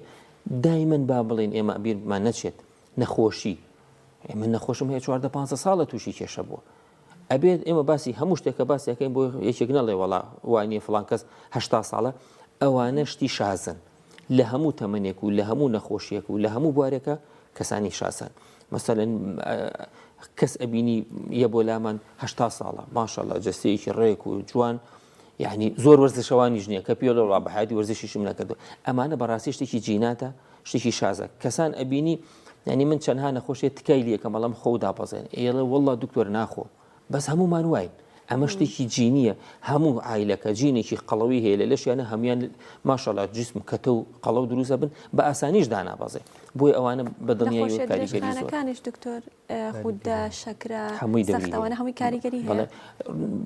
دایمەن با بڵێین ئێمە بیرمان نەچێت نەخۆشی من نەخۆشم هەیە 14 15 ساڵە تووشی کێشە بووە ئەبێت ئێمە باسی هەموو شتێکە باسیەکەین بۆ یەکێک نەڵێ وەڵا وانە فلان کەس هەشتا ساڵە ئەوانە شتی شازن لە هەموو تەمەنێک و لە هەموو نەخۆشیەک و لە هەموو بوارێکە کەسانی شاسن مەسەلەن کەس ئەبینی یە بۆ لامان هەشتا ساڵە ماشەڵە جەستەیەکی ڕێک و جوان یعنی زۆر وەرزشەوانیش نییە کە پێ لەڵا بە حیاتی وەرزشیشم نەکردو ئەمانە بەڕاستی شتێکی جیناتە شتێکی شازە کەسان ئەبینی یعنی من چەندها نەخۆشیە تکای لەکەم بەڵام خۆ دابەزێن ئێڵێ والله دکتۆر ناخۆ بەس هەمومان واین ئەمە شتێکی جینیە هەموو عیلەکە جینێکی قەڵەوی هەیە لە لەشیانە هەمویان ماشەڵا جسم کەتە و قەڵەو دروستە بن بە ئاسانیش دانابەزێ بۆیە ئەوانە بە دڵنیایی نەخۆشیە کاریگەری زۆر درێژخانەکانیش دکتۆر غودە شەکرە هەمووی دەوری زەخت ئەوانە هەمووی کاریگەری هەیە بەڵێ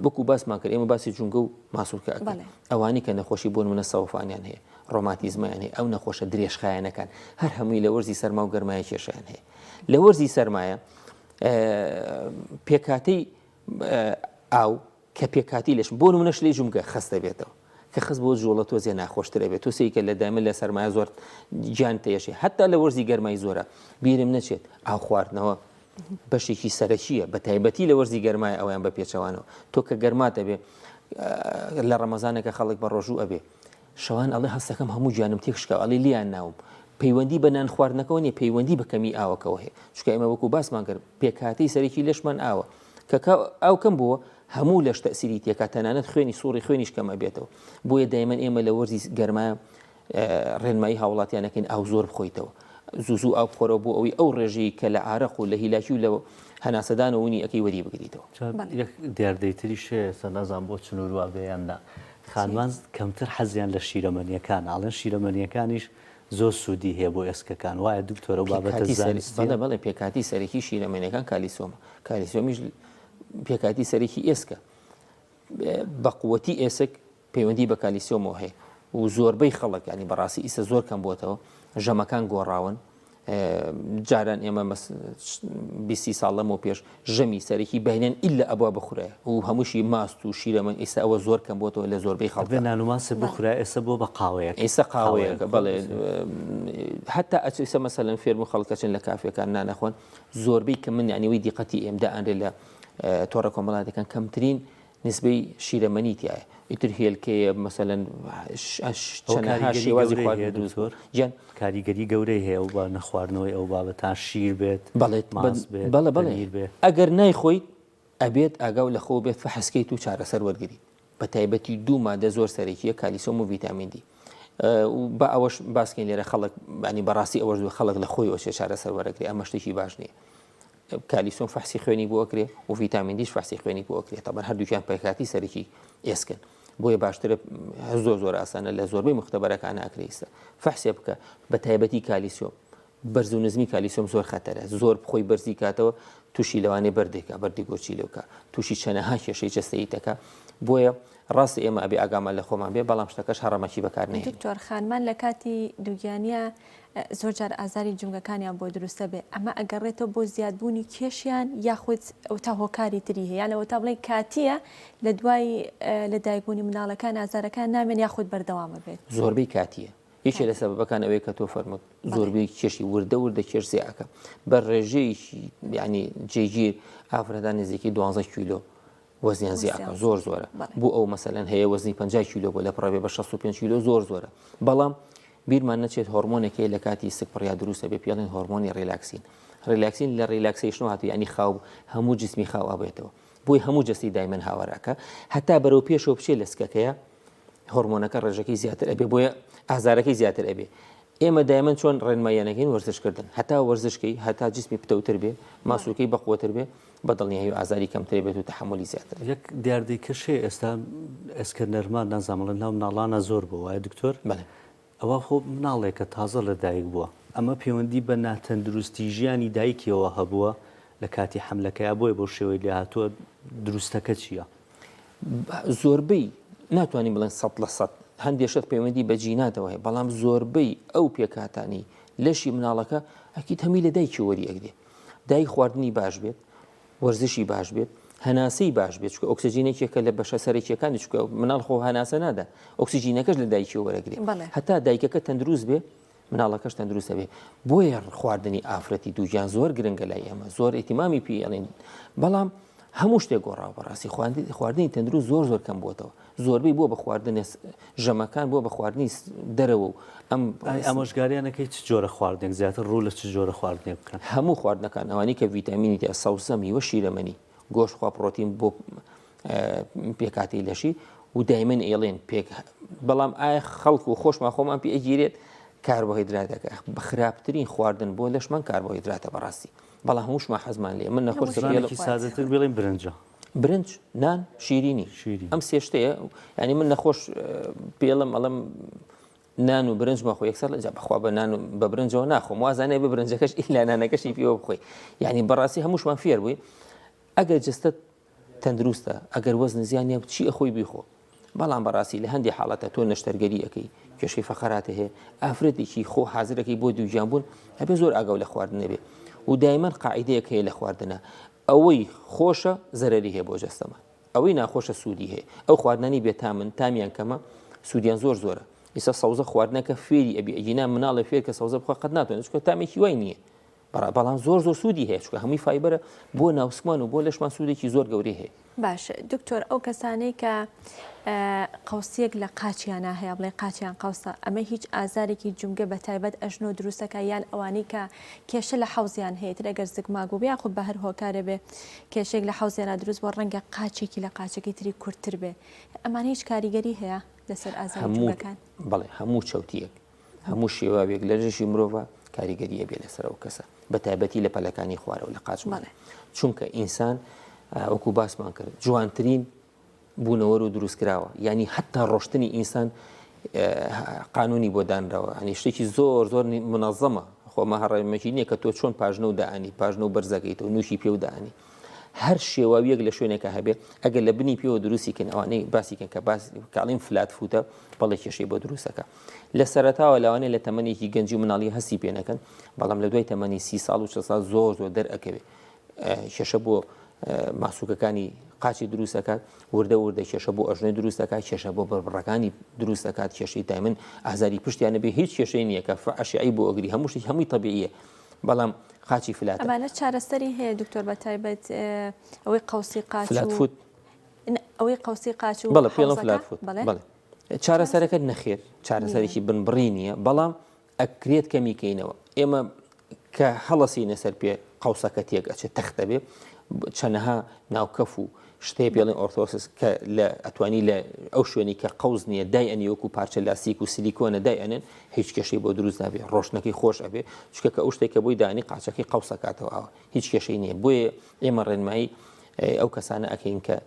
وەکو باسمان کرد ئێمە باسی جومگە و ماسولکە ئەکەین بەڵێ. ئەوانەی کە نەخۆشی بۆ نمونە سەوفانیان هەیە ڕۆماتیزمەیان هەیە ئەو نەخۆشە درێژخایەنەکان هەر هەمووی لە وەرزی سەرما و گەرمایە کێشیان هەیە لە وەرزی سەرمایە پێکهاتەی ئاو کە پێکهاتەی لەش بۆ نمونە شلەی جومگە خەست دەبێتەوە کە خست بۆ جوڵە تۆزێ ناخۆشتر ئەبێت تۆ سەیکە لە دایمە لە سەرمایە زۆر گیان تێشێ هەتا لە وەرزی گەرمای زۆرە بیرم نەچێت ئاو خواردنەوە بەشێکی سەرەکیە بە تایبەتی لە وەرزی گەرمای ئەویان بە پێچەوانەوە تۆ کە گەرمات ئەبێ لە ڕەمەزانەکە خەڵک بە ڕۆژوو ئەبێ شەوان ئەڵێ هەستەکەم هەموو گیانم تێکشکا ئەڵێ لیان ناوم پەیوەندی بە نان خواردنەکەەوە نیە پەیوەندی بە کەمی ئاوەکەەوە هەیە چونکە ئێمە وەکو باسمان کرد پێکهاتەی سەرەکی لەشمان ئاوە کە ئاو کەم بووە هەموو لەش تەسیری تێکا تەنانەت خوێنی سوڕی خوێنیش کەم ئەبێتەوە بۆیە دایمەن ئێمە لە وەرزی گەرما ڕێنمایی هاوڵاتیانەکەین ئاو زۆر بخۆیتەوە زوو زوو ئاو بخۆرەوە بۆ ئەوەی ئەو ڕێژەی کە لە عارەق و لە هیلاکی و لە هەناسەدان و ونی ئەکەی وەری بگریتەوە. یەک دیاردەی تریش هەیە ئێستا نازانم بۆ چنور وا بێ یان نا خانمان کەمتر حەزیان لە شیرەمەنیەکانە ئەڵێن شیرەمەنیەکانیش زۆر سوودی هەیە بۆ ئێسکەکان وایە دکتۆر ئەو بابەتە زانستیە؟ بەڵێ بەڵێ پێکهاتی سەرەکی شیرەمەنیەکان کالیسۆمە کالیسۆمیش پێکهاتی سەرەکی ئێسکە بە قوتی ئێسک پەیوەندی بە کالیسیۆمەوە هەیە و زۆربەی خەڵک ینی بەڕاستی ئیسە زۆر کەم بۆتەوە ژەمەکان گۆڕاون جاران ئێمە بیسی ساڵ لەمەوە پێش ژەمی سەرەکی بینێن ئللا ئەبوا بخورێ و هەمووشی ماست و شیرەمەن ئیستا ئەوە زۆر کەم بۆتەوە لە زۆربەی خەڵک نان و ماست بخورا ئێستا بۆ بە قاوەیەک ئێستا قاوەیەکە بەڵێ حتا ئەچ ئیستا مەسەلەن فێرم و خەڵکەچن لە کافێکان نانەخۆن زۆربەی کە من یعنی وی دیقەتی ئێمدا ئەنرێ لە تۆڕە کۆمەڵاتەکان کەمترین نیسبەی شیرەمەنی تیایە ئیتر هێلکەیە مەسەلەن چەنەها شێوازی خواردن دروست بوو گیان کاریگەری گەورەی هەیە و بە نەخواردنەوەی ئەو بابەتان شیر بێت بەڵێ ماست بێت بەڵێ بەڵێ پەنیر بێت. ئەگەر نایخۆیت ئەبێت ئاگاو لە خۆو بێت فەحس کەیت و چارەسەر وەرگریت بە تایبەتی دوو مادە زۆر سەرەکیە کالیسۆم و ڤیتامین دی و با ئەوەش باسکەین لێرە خەڵک ینی بەڕاستی ئەوەش دوو خەڵک لە خۆی ئەوچێ چارەسەر وەرەگرێ ئەمە شتێکی باش نییە کالیسۆم فەحسی خوێنی بۆ ئەکرێ و ڤیتامین دیش فەحسی خوێنی بۆ ئەکرێ تەبەن هەردووکیان پێکهاتی سەرەکی ئێسکن بۆیە باشترە زۆر زۆر ئاسانە لە زۆربەی مختبەرەکان ئەکرێ ئیستا فەحسێ بکە بە تایبەتی کالیسیۆم بەرز و نزمی کالیسیۆم زۆر خەتەرە زۆر بخۆی بەرزی کاتەوە تووشی لەوانەیە بەردێکە بەردی گۆرچی لەوکە تووشی چەنەها کێشەی جەستەیی دەکا بۆیە ڕاستە ئێمە ئەبێ ئاگامان لە خۆمان بێ بەڵام شتەکەش هەڕەمەکی بەکار نەهێنین. دکتۆر خانمان لە کاتی دووگیانیا زۆر جار ئازاری جومگەکانیان بۆ دروستە بێ ئەمە ئەگەڕێتەوە بۆ زیادبوونی کێشیان یاخود ئەوتا هۆکاری تری هەیە یان ئەوەتا بڵێن کاتیە لە دوای لە دایکبوونی مناڵەکان ئازارەکان نامێن یاخود بەردەوامە بێت؟ زۆربەی کاتیە یەکێ لە سەبەبەکان ئەوەیە کە تۆ فەرمووت زۆربەی کێشی وردە وردە کێش زیاکە بە ڕێژەیەکی یعنی جێگیر ئافرەتان نزیکەی 12 کیلۆ وەزنیان زیاکە زۆر زۆرە بۆ ئەو مەسەلەن هەیە وەزنی 50 کیلۆ بۆ لە پڕەوێ بە 65 کیلۆ زۆر زۆرە بەڵام بیرمان نەچێت هۆرمۆنێک هەیە لە کاتی سکپڕیا دروستە بێ پێڵێن هۆرمۆنی ڕیلاکسین ڕیلاکسین لە relaxation هاتوو ینی خاو هەموو جسمی خاو ئەبێتەوە بۆی هەموو جستی دایمەن هاوارەکە هەتا بەرەو پێشەوە بچێت لە سکەکەیە هۆرمۆنەکە ڕێژەکەی زیاتر ئەبێ بۆیە ئازارەکەی زیاتر ئەبێ ئێمە دایمەن چۆن ڕێنماییانەکەین وەرزشکردن هەتا وەرزشکەی هەتا جسمی پتەوتر بێ ماسوولکەی بەقوەتر بێ بە دڵنیایی و ئازاری کەمتر بێت و تەحەمولی زیاتر. یەک دیاردەی کەش هەیە ئێستا ئێسکە نەرمان نازانم ئەڵێن ناو مناڵانا زۆر بووە وایە دکتۆر؟ بەڵێ. ئەوە خۆ مناڵێکە تازە لە دایک بووە ئەمە پەیوەندی بە ناتەندروستی ژیانی دایکیەوە هەبووە لە کاتی حەملەکەیا بۆیە بەو شێوەی لێهاتووە دروستەکە چییە؟ زۆربەی ناتوانین بڵێن 100% هەندێک شت پەیوەندی بە جیناتەوە هەیە بەڵام زۆربەی ئەو پێکهاتانی لەشی مناڵەکە ئەکید هەمی لە دایکی وەری ئەگرێ دایک خواردنی باش بێت وەرزشی باش بێت هەناسەی باش بێت چونکە ئۆکسجین یەکێکە لە بەشە سەرەکیەکانی چونکە مناڵ خۆ هەناسە نادا ئۆکسجینەکەش لە دایکی وەرەگرێ هەتا دایکەکە تەندروست بێ مناڵەکەش تەندروست ئەبێ بۆیە خواردنی ئافرەتی دووگیان زۆر گرنگە لای ئێمە زۆر ئیتیمامی پێ ئەڵێن بەڵام هەموو شتێک گۆڕاوە بەڕاستی خواردنی تەندروست زۆر زۆر کەم بووەتەوە زۆربەی بووە بە خواردنی ژەمەکان بووە بە خواردنی دەرەوە و ئەم ئامۆژگاریانەکەی چ جۆرە خواردنێک زیاتر ڕوو لە چ جۆرە خواردنێک بکەن؟ هەموو خواردنەکان ئەوانەی کە ڤیتامینی تیا سەوزە میوە شیرەمەنی گۆشت خوا پڕۆتین بۆ پێکهاتەی لەشی و دایمەن ئێڵێن پێک بەڵام ئایا خەڵک و خۆشمان خۆمان پێ ئەگیرێت کاربۆهیدراتەکە خراپترین خواردن بۆ لەشمان کاربۆهیدراتە بەڕاستی بەڵام هەمووشمان حەزمان لێ من نەخۆش زمانێکی سادەتر بڵێن برنجە برنج نان شیرینی ئەم سێ شتەیە ینی من نەخۆش پێڵم ئەڵم نان و برنج مەخۆ یەکسەر لە جا بەخوا بە نان و بە برنجەوە ناخۆم وازانێ بە برنجەکەش ئیلا نانەکەشی پێوە بخۆی یعنی بەڕاستی هەمووشمان فێر بووین ئەگەر جستت تەندروستە ئەگەر وەزن زیان نیە چی ئەخۆی بیخۆ بەڵام بەڕاستی لە هەندی حاڵەتە تۆ نەشتەرگەری ئەەکەی کێشەی فەقەراتە هەیە ئافرەتێکی خۆ حازرەکەی بۆ دووگیان بوون ئەبێ زۆر ئاگاو لە خواردن نەبێ و دایمەن قاعدەیەک هەیە لە خواردنە ئەوەی خۆشە زەرەری هەیە بۆ جەستەمان ئەوەی ناخۆشە سوودی هەیە ئەو خواردنانی بێتامن تامیان کەمە سوودیان زۆر زۆرە ئیستا سەوزە خواردنەکە فێری ئەبی ئەگینا مناڵێ فێر کە سەوزە بخوا قەت ناتوانێت چونکە تامێکی وای نییە بەڵام زۆر زۆر سوودی هەیە چونکە هەمووی فایبەرە بۆ ناوسکمان و بۆ لەشمان سوودێکی زۆر گەورەی هەیە. باش دکتۆر ئەو کەسانەی کە قەوسیەک لە قاچیانە هەیە بڵێ قاچیان قەوسە ئەمە هیچ ئازارێکی جومگە بە تایبەت ئەژنۆ دروستەکە یان ئەوانەی کە کێشە لە حەوزیان هەیە تر ئەگەر زگماک بوو یاخود بە هەر هۆکارێ بێ کێشێک لە حەوزیانە دروست بووە ڕەنگە قاچێکی لە قاچەکەی تری کورتتر بێ ئەمانە هیچ کاریگەری هەیە لەسەر ئازاری جومگەکان؟ بەڵێ هەموو چەوتیەک هەموو شێواوێک لە لەشی مرۆڤە کاریگەری ئەبێ لەسەر ئەو کەسە. بە تایبەتی لە پەلەکانی خوارەوە لە قاچمان چونکە ئینسان وەکو باسمان کرد جوانترین بوونەوەر و دروستکراوە یعنی حتا ڕۆشتنی ئینسان قانونی بۆ دانراوە هەنی شتێکی زۆر زۆر منەظەمە خۆمە هەڕێمەکی نییە کە تۆ چۆن پاژنە و دانی پاژنە و بەرزەکەیتەوە نوکی پێ و دانی هەر شێواویەک لە شوێنێکە هەبێ ئەگەر لە بنی پێوە دروستی کەن ئەوانەی باسی کەن کە باس کاڵین flat foot ە بەڵێ کێشەی بۆ دروستەکە لە سەرەتاوە لەوانەیە لە تەمەنێکی گەنجی و مناڵی هەستی پێ نەکەن بەڵام لە دوای تەمەنی سی ساڵ و 40 ساڵ زۆر زۆر دەرئەکەوێ کێشە بۆ ماسوکەکانی قاچی دروست دەکات وردە وردە کێشە بۆ ئەژنۆی دروست دەکات کێشە بۆ بڕبڕەکانی دروست دەکات کێشەی دایمن ئازاری پشتیانە بێ هیچ کێشەی نییە کە ئەشعی بۆ ئەگری هەموو شتێک هەمووی تەبیعیە بەڵام قاچی flat ئەمانە چارەسەری هەیە دکتۆر بە تایبەت ئەوەی قوسی قاچ flat foot ئەوەی قوسی قاچ و بەڵێ پێڵم flat foot بەڵێ چارەسەرەکە نەخێر چارەسەرێکی بنبڕی نییە بەڵام ئەکرێت کەمی کەینەوە ئێمە کە هەڵەسینە سەر پێ قەوسەکە تێک ئەچێت تەخت دەبێ چەنەها ناوکەف و شتەیە پێڵێن orthosis کە لە ئەتوانی لە ئەو شوێنی کە قەوز نییە دای ئەنی وەکو پارچە لاستیک و سیلیکۆنە دای ئەنێن هیچ کێشەی بۆ دروست نابێ ڕۆشتنەکەی خۆش ئەبێ چونکە کە ئەو شتێک کە بۆی دانی قاچەکەی قەوسەکاتەوە ئاوە هیچ کێشەی نییە بۆیە ئێمە ڕێنمایی ئەو کەسانە ئەکەین کە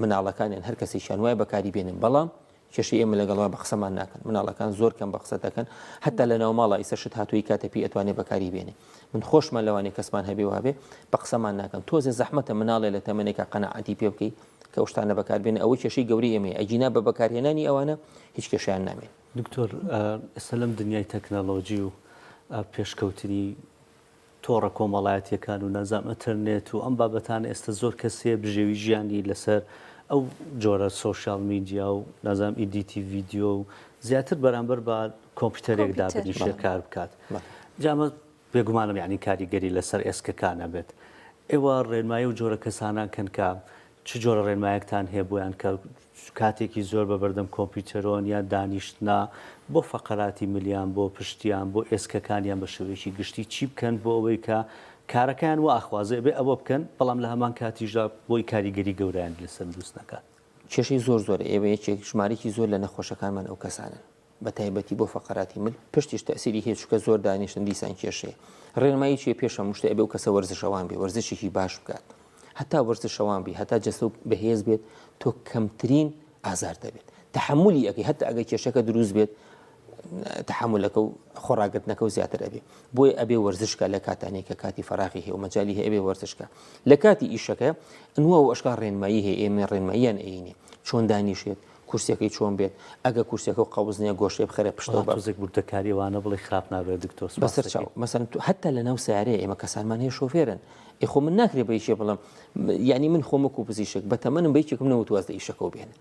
مناڵەکانیان هەر کەسێکیان وایە بەکاری بێنن بەڵام کێشەی ئێمە لەگەڵ بە قسەمان ناکەن مناڵەکان زۆر کەم بە قسە دەکەن حتا لە ناو ماڵە ئیسە شت هاتووی کاتە پێی ئەتوانێ بەکاری بێنێ من خۆشمان لەوانەیە کەسمان هەبێ و هەبێ بە قسەمان ناکەن تۆزێ زەحمەتە مناڵێ لە تەمەنێکا قەناعەتی پێ بکەی کە ئەو شتانە بەکار بێنێ ئەوە کێشەی گەورەی ئێمەیە ئەگینا بە بەکارهێنانی ئەوانە هیچ کێشەیان نامێنێ. دکتۆر ئێستا لەم دنیای تەکنەلۆجی و پێشکەوتنی تۆڕە کۆمەڵایەتیەکان و نازانم ئەتەرنێت و ئەم بابەتانە ئێستا زۆر کەس هەیە بژێوی ژیانی لەسەر ئەو جۆرە social media و نازانم edit ی ڤیدیۆ و زیاتر بەرامبەر بە کۆمپیوتەرێک دابنیشێ کار بکات جا ئەمە بێگومانم یعنی کاریگەری لەسەر ئێسکەکان ئەبێت ئێوە ڕێنمایی و جۆرە کەسانان کەن کە چ جۆرە ڕێنمایەکتان هەیە بۆیان کە کاتێکی زۆر بە بەردەم کۆمپیوتەرۆن یان دانیشتنە بۆ فەقەراتی ملیان بۆ پشتیان بۆ ئێسکەکانیان بە شێوەیەکی گشتی چی بکەن بۆ ئەوەی کە کارەکەیان وا ئەخوازێ ئەبێ ئەوە بکەن بەڵام لە هەمان کاتیشدا بۆی کاریگەری گەورەیان لەسەر دروست نەکات. کێشەی زۆر زۆرە ئێمە یەکێک ژمارەیەکی زۆر لە نەخۆشەکانمان ئەو کەسانەن بە تایبەتی بۆ فەقەراتی مل پشتیش تەئسیری هەیە چونکە زۆر دانیشتن دیسان کێشەیە ڕێنمایی چیە پێش هەموو شتێ ئەبێ ئەو کەسە وەرزشەوان بێ وەرزشێکی باش بکات هەتا وەرزشەوان بی هەتا جەستە و بەهێز بێت تۆ کەمترین ئازار دەبێت تەحملی ئەەکەی هەتا ئەگەر کێشەکە دروست بێت تەحملەکە و خۆڕاگرتنەکە و زیاتر ئەبێ بۆیە ئەبێ وەرزشکە لە کاتانێک کە کاتی فەراغی هەیە و مەجای هەیە ئەبێ وەرزشکە لە کاتی ئیشەکە ئەنوا و ئەشکا ڕێنمایی هەیە ئێمە ڕێنماییان ئەینێ چۆن دانیشێت کورسیەکەی چۆن بێت ئەگە کورسیەکە و قەوز نیە گۆشەی بخەرە پشتەوە وەڵا تۆزێک وردەکاری ئەوانە بڵێ خراپ نابێت دکتۆر سوپاس بەسەر چاو دەکەین. مەسەن تو هەتا لە ناو سەیارەیە ئێمە کەسانمان هەیە شۆفێرن ئێ خۆ من ناکرێ بە یەکێ بڵێم یانی من خۆم وەکو پزیشک بە تەمەنم بە یەکێکم نەوت واز لە ئیشەکەو بێنە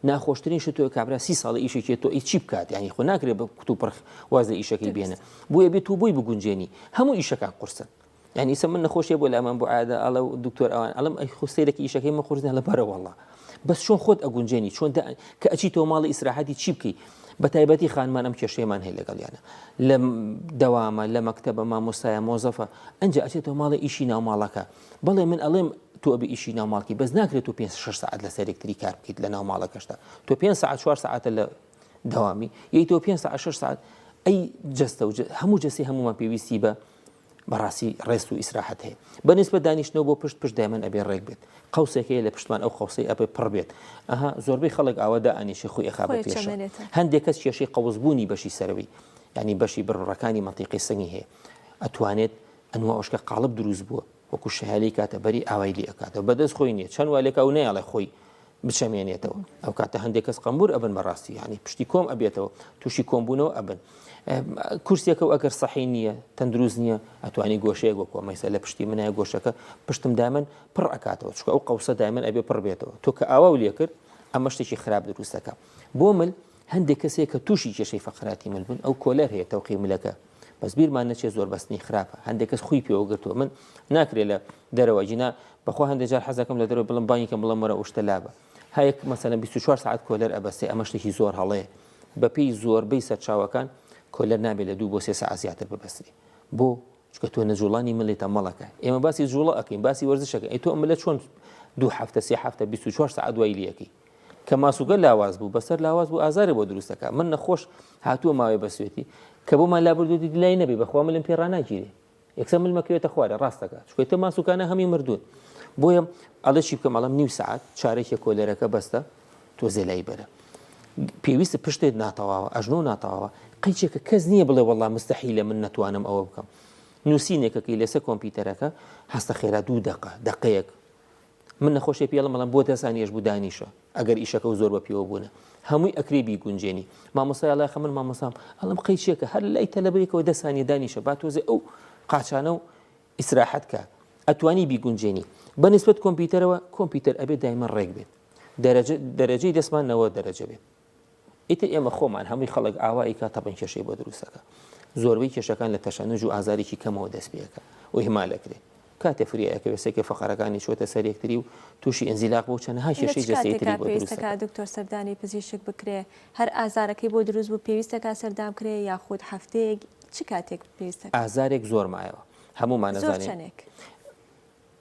ناخۆشترین شت تۆ کابرا سی ساڵە ئیشێکی تۆ ئی چی بکات یانی خۆ ناکرێ بە کوتوپڕ واز لە ئیشەکەی بێنە بۆیە بێ تۆ بۆی بگونجێنی هەموو ئیشەکان قورسن یعنی ئیسە من نەخۆشیە بۆ لامان بۆ عادە ئەڵە دکتۆر ئەوان ئەڵم ئەی خۆ سەیرەکی ئیشەکەی من قورس لە بەرە وەڵا بەس چۆن خۆت ئەگونجێنی چۆن کە ئەچی تۆ ماڵی ئیسراحەتی چی بکەی بە تایبەتی خانمان ئەم کێشەیەمان هەیە لەگەڵیانە لە دەوامە لە مەکتەبە مامۆستایە مۆزەفە ئەنج ئەچێتەوە ماڵی ئیشی ناو ماڵەکە بەڵێ من ئەڵێم تۆ ئەبێ ئیشی ناو ماڵکی بەس ناکرێت تۆ پێ 6 ساعت لەسەر یەکتری کار بکەیت لە ناو ماڵەکەشتا تۆ پێ ساعت 4 ساعتە لە دەوامی یەی تۆ پێ ساعت 6 ساعت ئەی جەستە و هەموو جەسی هەمومان پێویستی بە بەڕاستی rest و ئیسراحەت هەیە بە نیسبەت دانیشتنەوە بۆ پشت پشت دایمەن ئەبێ ڕێک بێت قەوسێک هەیە لە پشتمان ئەو قەوسەی ئەبێ پڕ بێت ئەها زۆربەی خەڵک ئاوا دائەنیشێ خۆی ئەخا بە خۆی پێشەوە ئەچەمێنێتەوە. هەندێک کەس کێشەی قەوسبوونی بەشی سەرەوەی یانی بەشی بڕبڕەکانی مەنتیقەی سنگی هەیە ئەتوانێت ئەنوا ئۆشکە قاڵب دروست بووە وەکو شەیالی کاتە بەری ئاوای لێ ئەکاتەوە بەدەست خۆی نییە چەند وا لێکا و نەیەڵێ خۆی بچەمێنێتەوە ئەو کاتە هەندێک کەس قەمبور ئەبن بەڕاستی یعنی پشتی کۆم ئەبێتەوە تووشی کۆمبوونەوە ئەبن کورسیەکە و ئەگەر سەحی نییە تەندروست نییە ئەتوانی گۆشەیەک وەکو مەیسە لە پشتی منای گۆشەکە پشتم دامن پڕ ئەکاتەوە چکە ئەو قەوسە دایمن ئەبێ پڕ بێتەوە تۆ کە ئاوا و لێکرد ئەمە شتێکی خراپ دروستەکە بۆ مل هەندێک کەسێک کە تووشی کێشەی فەقراتی مل بوون ئەو کۆلەر هەیە تەوقی ملەکە بەس بیرمان نەچێت زۆر بەستنی خراپە هەندێک کەس خوی پێوە گرتووە من ناکرێت لە دەرەوە جینا بەخوا هەندێک جار حەزەکەم لە دەرەوە بڵم بانگی کەم بڵم وەرە ئەو شتە لابە هەیەک مەسەلەن 24 ساعت کۆلەر ئەبەستێ ئەمە شتێکی زۆر هەڵەیە بەپێی زۆربەی سەرچاوەکان کۆلەر نابێت لە دوو بۆ سێ ساعت زیاتر ببەسترێ بۆ چونکە تۆ نەجوڵانی ملی تەمەڵەکە ئێمە باسی جوڵە ئەکەین باسی وەرزشەکە ئەی تۆ ملە چۆن دوو هەفتە سێ هەفتە 24 ساعت دوای لەکەی کە ماسوگە لاواز بوو بەسەر لاواز بوو ئازاری بۆ دروست دەکات من نەخۆش هاتووە ماوەی بەسوێتی کە بۆمان لابردوێتی لای نەبێ بەخوا ملم پێ ڕناگیرێ. یەکسەر ملمە کەوێتە خوارێ ڕاستەکە چونکە ئیتر ماسوکانە هەمی مردوون بۆیە ئەڵێ چی بکەم ئەڵێم نیو سەعات چارەکێ کۆلەرەکە بەستە تۆزێ لای بەرە پێویستە پشتێت ناتەواوە ئەژنۆ ناتەواوە قەیچێکە کەس نییە بڵێ وەڵا مستحیلە من نەتوانم ئەوە بکەم نووسینێکەکەی لەسەر کۆمپیوتەرەکە هەستە خێرا دوو دەقە دەقەیەک من نەخۆشێ پێڵم ئەڵێم بۆ دەسان یش بوو دانیشە ئەگەر ئیشەکە و زۆر بە پێوە بوونە هەمووی ئەکرێ بیگونجێنی مامۆستای ئەڵێ خە من مامۆستام ئەڵم قەیچێکە هەر لای تەلەبەیەکەوە دە سانیە دانیشە با تۆزێ ئەو قاچانە و ئیسراحەت کە ئەتوانی بیگونجێنی بە نسبەت کۆمپیوتەرەوە کۆمپیوتەر ئەبێ دایمە ڕێک بێت دەرەجە دەرەجەی دەستمان نەوە دەرەجە بێت ئیتر ئێمە خۆمان هەمووی خەڵک ئاوا ئەیکا تەبعەن کێشەی بۆ دروست ئەکا. زۆربەی کێشەکان لە تەشەنوج و ئازارێکی کەمەوە دەست پێ ئەکا و ئیهمال ئەکرێ. کاتێ فریا ئەکەوێ سێکێ فەقەرەکانی چۆتە سەر یەکتری و تووشی ئینزیلاق بوو چەنەها لە چ کێشەی جەستەیی کاتێکا تری بۆ دروست پێویستەکا ئەکا. دکتۆر سەردانی پزیشک بکرێ؟ هەر ئازارەکەی بۆ دروست بوو پێویستەکا سەردان بکرێ یاخود هەفتەیەک چ کاتێک پێویستەکا؟ ئازارێک زۆر مایەوە هەموومان زۆر ئەزانین. چەنێک؟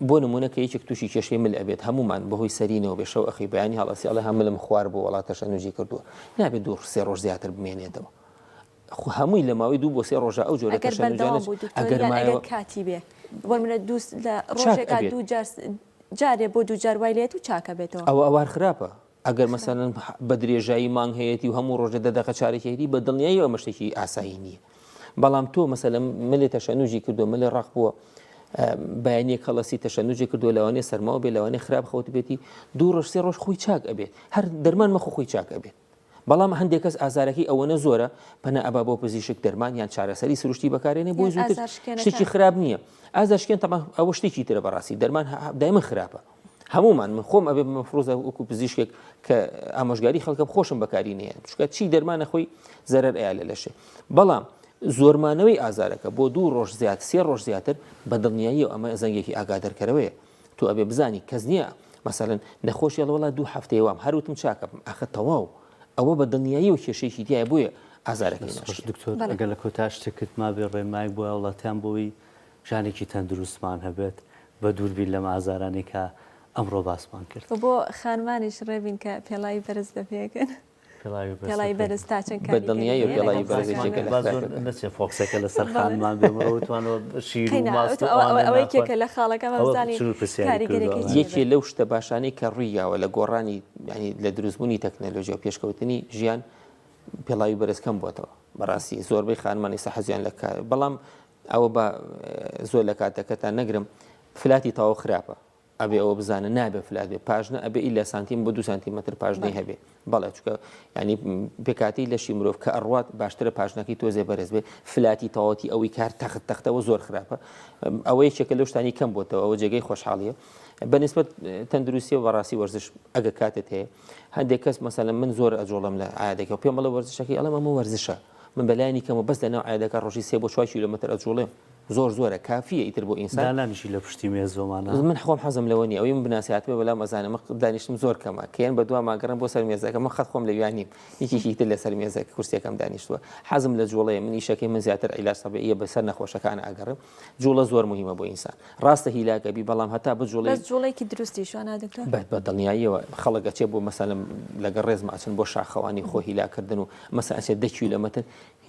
بۆ نموونە کە یەکێک تووشی کێشەی مل ئەبێت هەموومان بەهۆی سەرینەوە بێ شەو ئەخی بەیانی هەڵئەسێ ئەڵێ ها ملم خوار بوو وەڵا تەشەنوجی کردووە نابێت دوو سێ ڕۆژ زیاتر بمێنێتەوە خو هەمووی لە ماوەی دوو بۆ سێ ڕۆژە ئەو جۆرە ئەگەر تەشەنوجانە بەردەوام بوو دکتۆر ئەگەر یان ئەگەر مایەوە کاتی بێ بۆ نموونە دوو لە چاک ڕۆژێکا ئەبێت دوو جار جارێ بۆ دوو جار وای لێت و چاکە بێتەوە. ئەوە ئەوە هەر خراپە ئەگەر خراپە. مەسەلەن بە درێژایی مانگ هەیەتی و هەموو ڕۆژێ دە دەقە چارێکی هەیەتی بە دڵنیاییەوە ئەمە شتێکی ئاسایی نییە بەڵام تۆ مەسەلەن ملێ تەشەنوجی کردووە ملێ ڕەق بووە بەیانیەک هەڵەسی تەشەنوجی کردووە لەوانەیە سەرماوە بێ لەوانەیە خراپ خەوت بێتی دوو ڕۆژ سێ ڕۆژ خۆی چاک ئەبێت هەر دەرمان مەخۆ خۆی چاک ئەبێت بەڵام هەندێک کەس ئازارەکەی ئەوەنە زۆرە پەنا ئەبا بۆ پزیشک دەرمان یان چارەسەری سروشتی بەکارێنێ بۆی یان زووتر ئازار شتێکی شکێنەکان خراپ نییە ئازار شکێن تەبعەن ئەوە شتێکی ترە بەڕاستی دەرمان دایمە خراپە هەموومان من خۆم ئەبێ مەفروزە وەکو پزیشکێک کە ئامۆژگاری خەڵکەم خۆشم بەکاری نەیە چونکە چی دەرمانە خۆی زەرەر ئەیا لە لەشێ بەڵام زۆرمانەوەی ئازارەکە بۆ دوو ڕۆژ زیاد سێ ڕۆژ زیاتر بە دڵنیایی و ئەمە زەنگێکی ئاگادارکەرەوەیە تۆ ئەبێ بزانی کەس نییە مەسەلەن نەخۆشی ئەڵێ وەڵا دوو هەفتەیە وام هەر وتم چاکە بم ئاخە تەواو ئەوە بە دڵنیایی و کێشەیەکی تایە بۆیە ئازارەکەی دەست خۆش ناشکێ. دکتۆر بەڵێ. ئەگەر لە کۆتا شتێکت مابێ ڕێنمایەک بۆ هاوڵاتیان بۆی ژیانێکی تەندروستمان هەبێت بە دوور بین لەم ئازارانەی کە ئەمڕۆ باسمان کرد. و بۆ خانمانیش ڕێبین کە پێڵاوی بەرز لەپێکەن. پێڵاوی بەرز پێڵاوی لەپێ. بەرز تا چەند بە کاریگەری دڵنیاییەوە هەیە پێڵاوی لەگەڵ بەرز خانمان. یەکێکە لە با زۆر خراپەکان. نەچێ فۆکسەکە لەسەر بەڵێ. خانمان بێ مڕۆ وتمانەوە شیر و قەینا ماست و ئەوە ئەوانە ئەوە ناخوات. یەکێکە لە خاڵەکەمان ئەوە بزانین چنور پرسیاری کردووە کاریگەریەکەی ئەوە. چییە یەکێ لەو شتە باشانەی کە ڕووی یاوە لە گۆڕانی یانی لە دروستبوونی تەکنەلۆژیا و پێشکەوتنی ژیان پێڵاوی بەرز کەم بۆتەوە بەڕاستی زۆربەی خانمان ئێستا حەزیان لە کار بەڵام ئەوە با زۆر لە کاتەکەتان نەگرم flat ی تەواو خراپە ئەبێ ئەوە بزانە نابێ flat بێ پاژنە ئەبێ ئیلا سانتیم بۆ دو سانتیمەتر پاژنەی هەبێ بەڵێ چونکە ینی پێکاتی لەشی مرۆڤ کە ئەڕوات باشترە پاژنەکەی تۆزێ بەرز بێ flat ی تەواوەتی ئەوەی کار تەخت تەختەوە زۆر خراپە ئەوە یەکێکە لەو شتانی کەم بۆتەوە ئەوە جێگەی خۆشحاڵیە بەنسبەت تەندروستیەوە بەڕاستی وەرزش ئەگە کاتت هەیە هەندێک کەس مەسەلەن من زۆر ئەجوڵم لە عادەکە پێم بڵێ وەرزشەکەی ئەڵێم ئەمە وەرزشە من بەلایەنی کەمەوە بەس لەناو عیادەکە ڕۆژی سێ بۆ چوار کیلۆمەتر ئەجوڵێم زۆر زۆرە کافیە ئیتر بۆ ئینسان. دانانیشی لە پشتی مێزۆمانە. من خۆم حەزم لەوە نیە ئەوەی من بناسی هاتبێ بەلام ئەزانێ من دانیشتم زۆر کەمە کە یەن بەدواما گەڕێم بۆ سەر مێزەکە من خەت خۆم لەویا نیم یەکێکی تر لەسەر مێزەکە کورسیەکەم دانیشتووە حەزم لە جوڵەیە من ئیشەکەی من زیاتر عیلاج تەبیعیە بەسەر نەخۆشەکان ئەگەڕێم جوڵە زۆر موهیمە بۆ ئینسان ڕاستە هیلاک ئەبی بەڵام هەتا بجوڵێی بەس جوڵەیەکی دروستیش وا نا دکتۆر؟ بە بە دڵنیاییەوە خەڵک ئەچێ بۆ مەسەلەن لەگەڵ ڕێزم ئەچن بۆ شاخەوانی خۆ هیلاک کردن و مەسەلەن ئەچێ دە کیلۆمەتر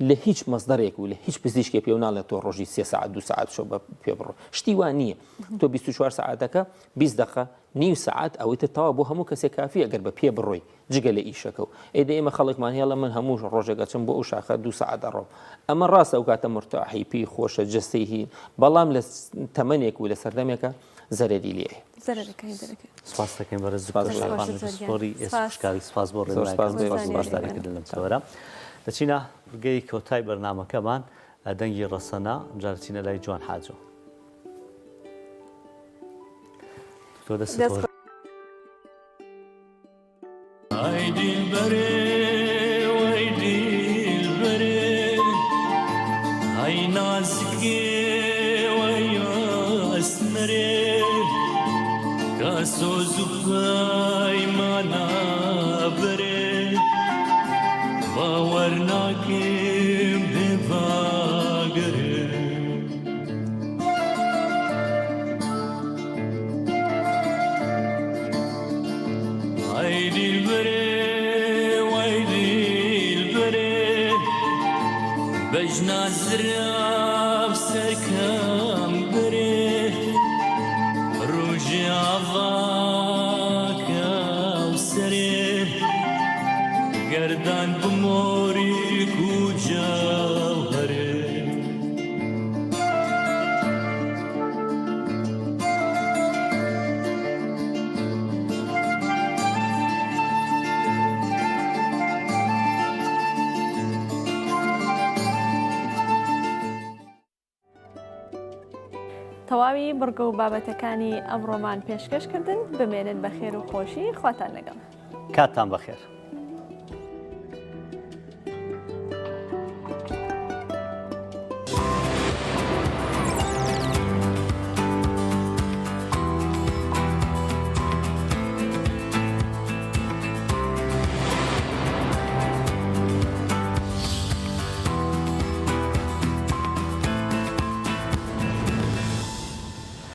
لە هیچ مەسدەرێک و لە هیچ پزیشکێ پێو ناڵێت تۆ ڕۆژی سێ سەعات دوو سەعات شۆ بە پێ بڕۆ شتی وا نییە تۆ 24 سەعاتەکە 20 دقە نیو سەعات ئەوەی تر تەواو بۆ هەموو کەسێک کافیە گەر بە پێ بڕۆی جگە لە ئیشەکە و ئەی دە ئێمە خەڵکمان هەیە من هەموو ڕۆژێک ئەچم بۆ ئەو شاخە دوو سەعات ئەڕۆم ئەمە ڕاستە ئەو کاتە مورتاحی پێی خۆشە جەستەی هی بەڵام لە تەمەنێک و لە سەردەمێکە زەرەری لێ ئەیە. زەرەرەکانی دەرەکەوێت. سپاس دەکەین بەڕێز سپاس دکتۆر بۆ شاپان زۆر گیان. پسپۆڕی ئێسک سپاس. شکاوی سپاس بۆ زۆر سپاس ڕێنمایەکان بۆ سپاس بۆ زۆر بەشداریکردن لەم تەوەرە دەچینە بڕگەی کۆتای بەرنامەکەمان دەنگی ڕەسەنە ئەمجار دەچینە لای جوان حاجۆ. دکتۆر دەستت دەست خۆش. ئای دیلبەرێ وەی دیلبەرێ ئای نازکێ وەی ئەسمەرێ کە سۆز و پەیمانە بەرێ باوەر ناکەم بێ سەرگەردان بمۆریک و جەوهەرێ. تەواوی بڕگە و بابەتەکانی ئەمڕۆمان پێشکەش کردن بمێنن بە خێر و خۆشی خواتان لەگەڵ. کاتتان بەخێر.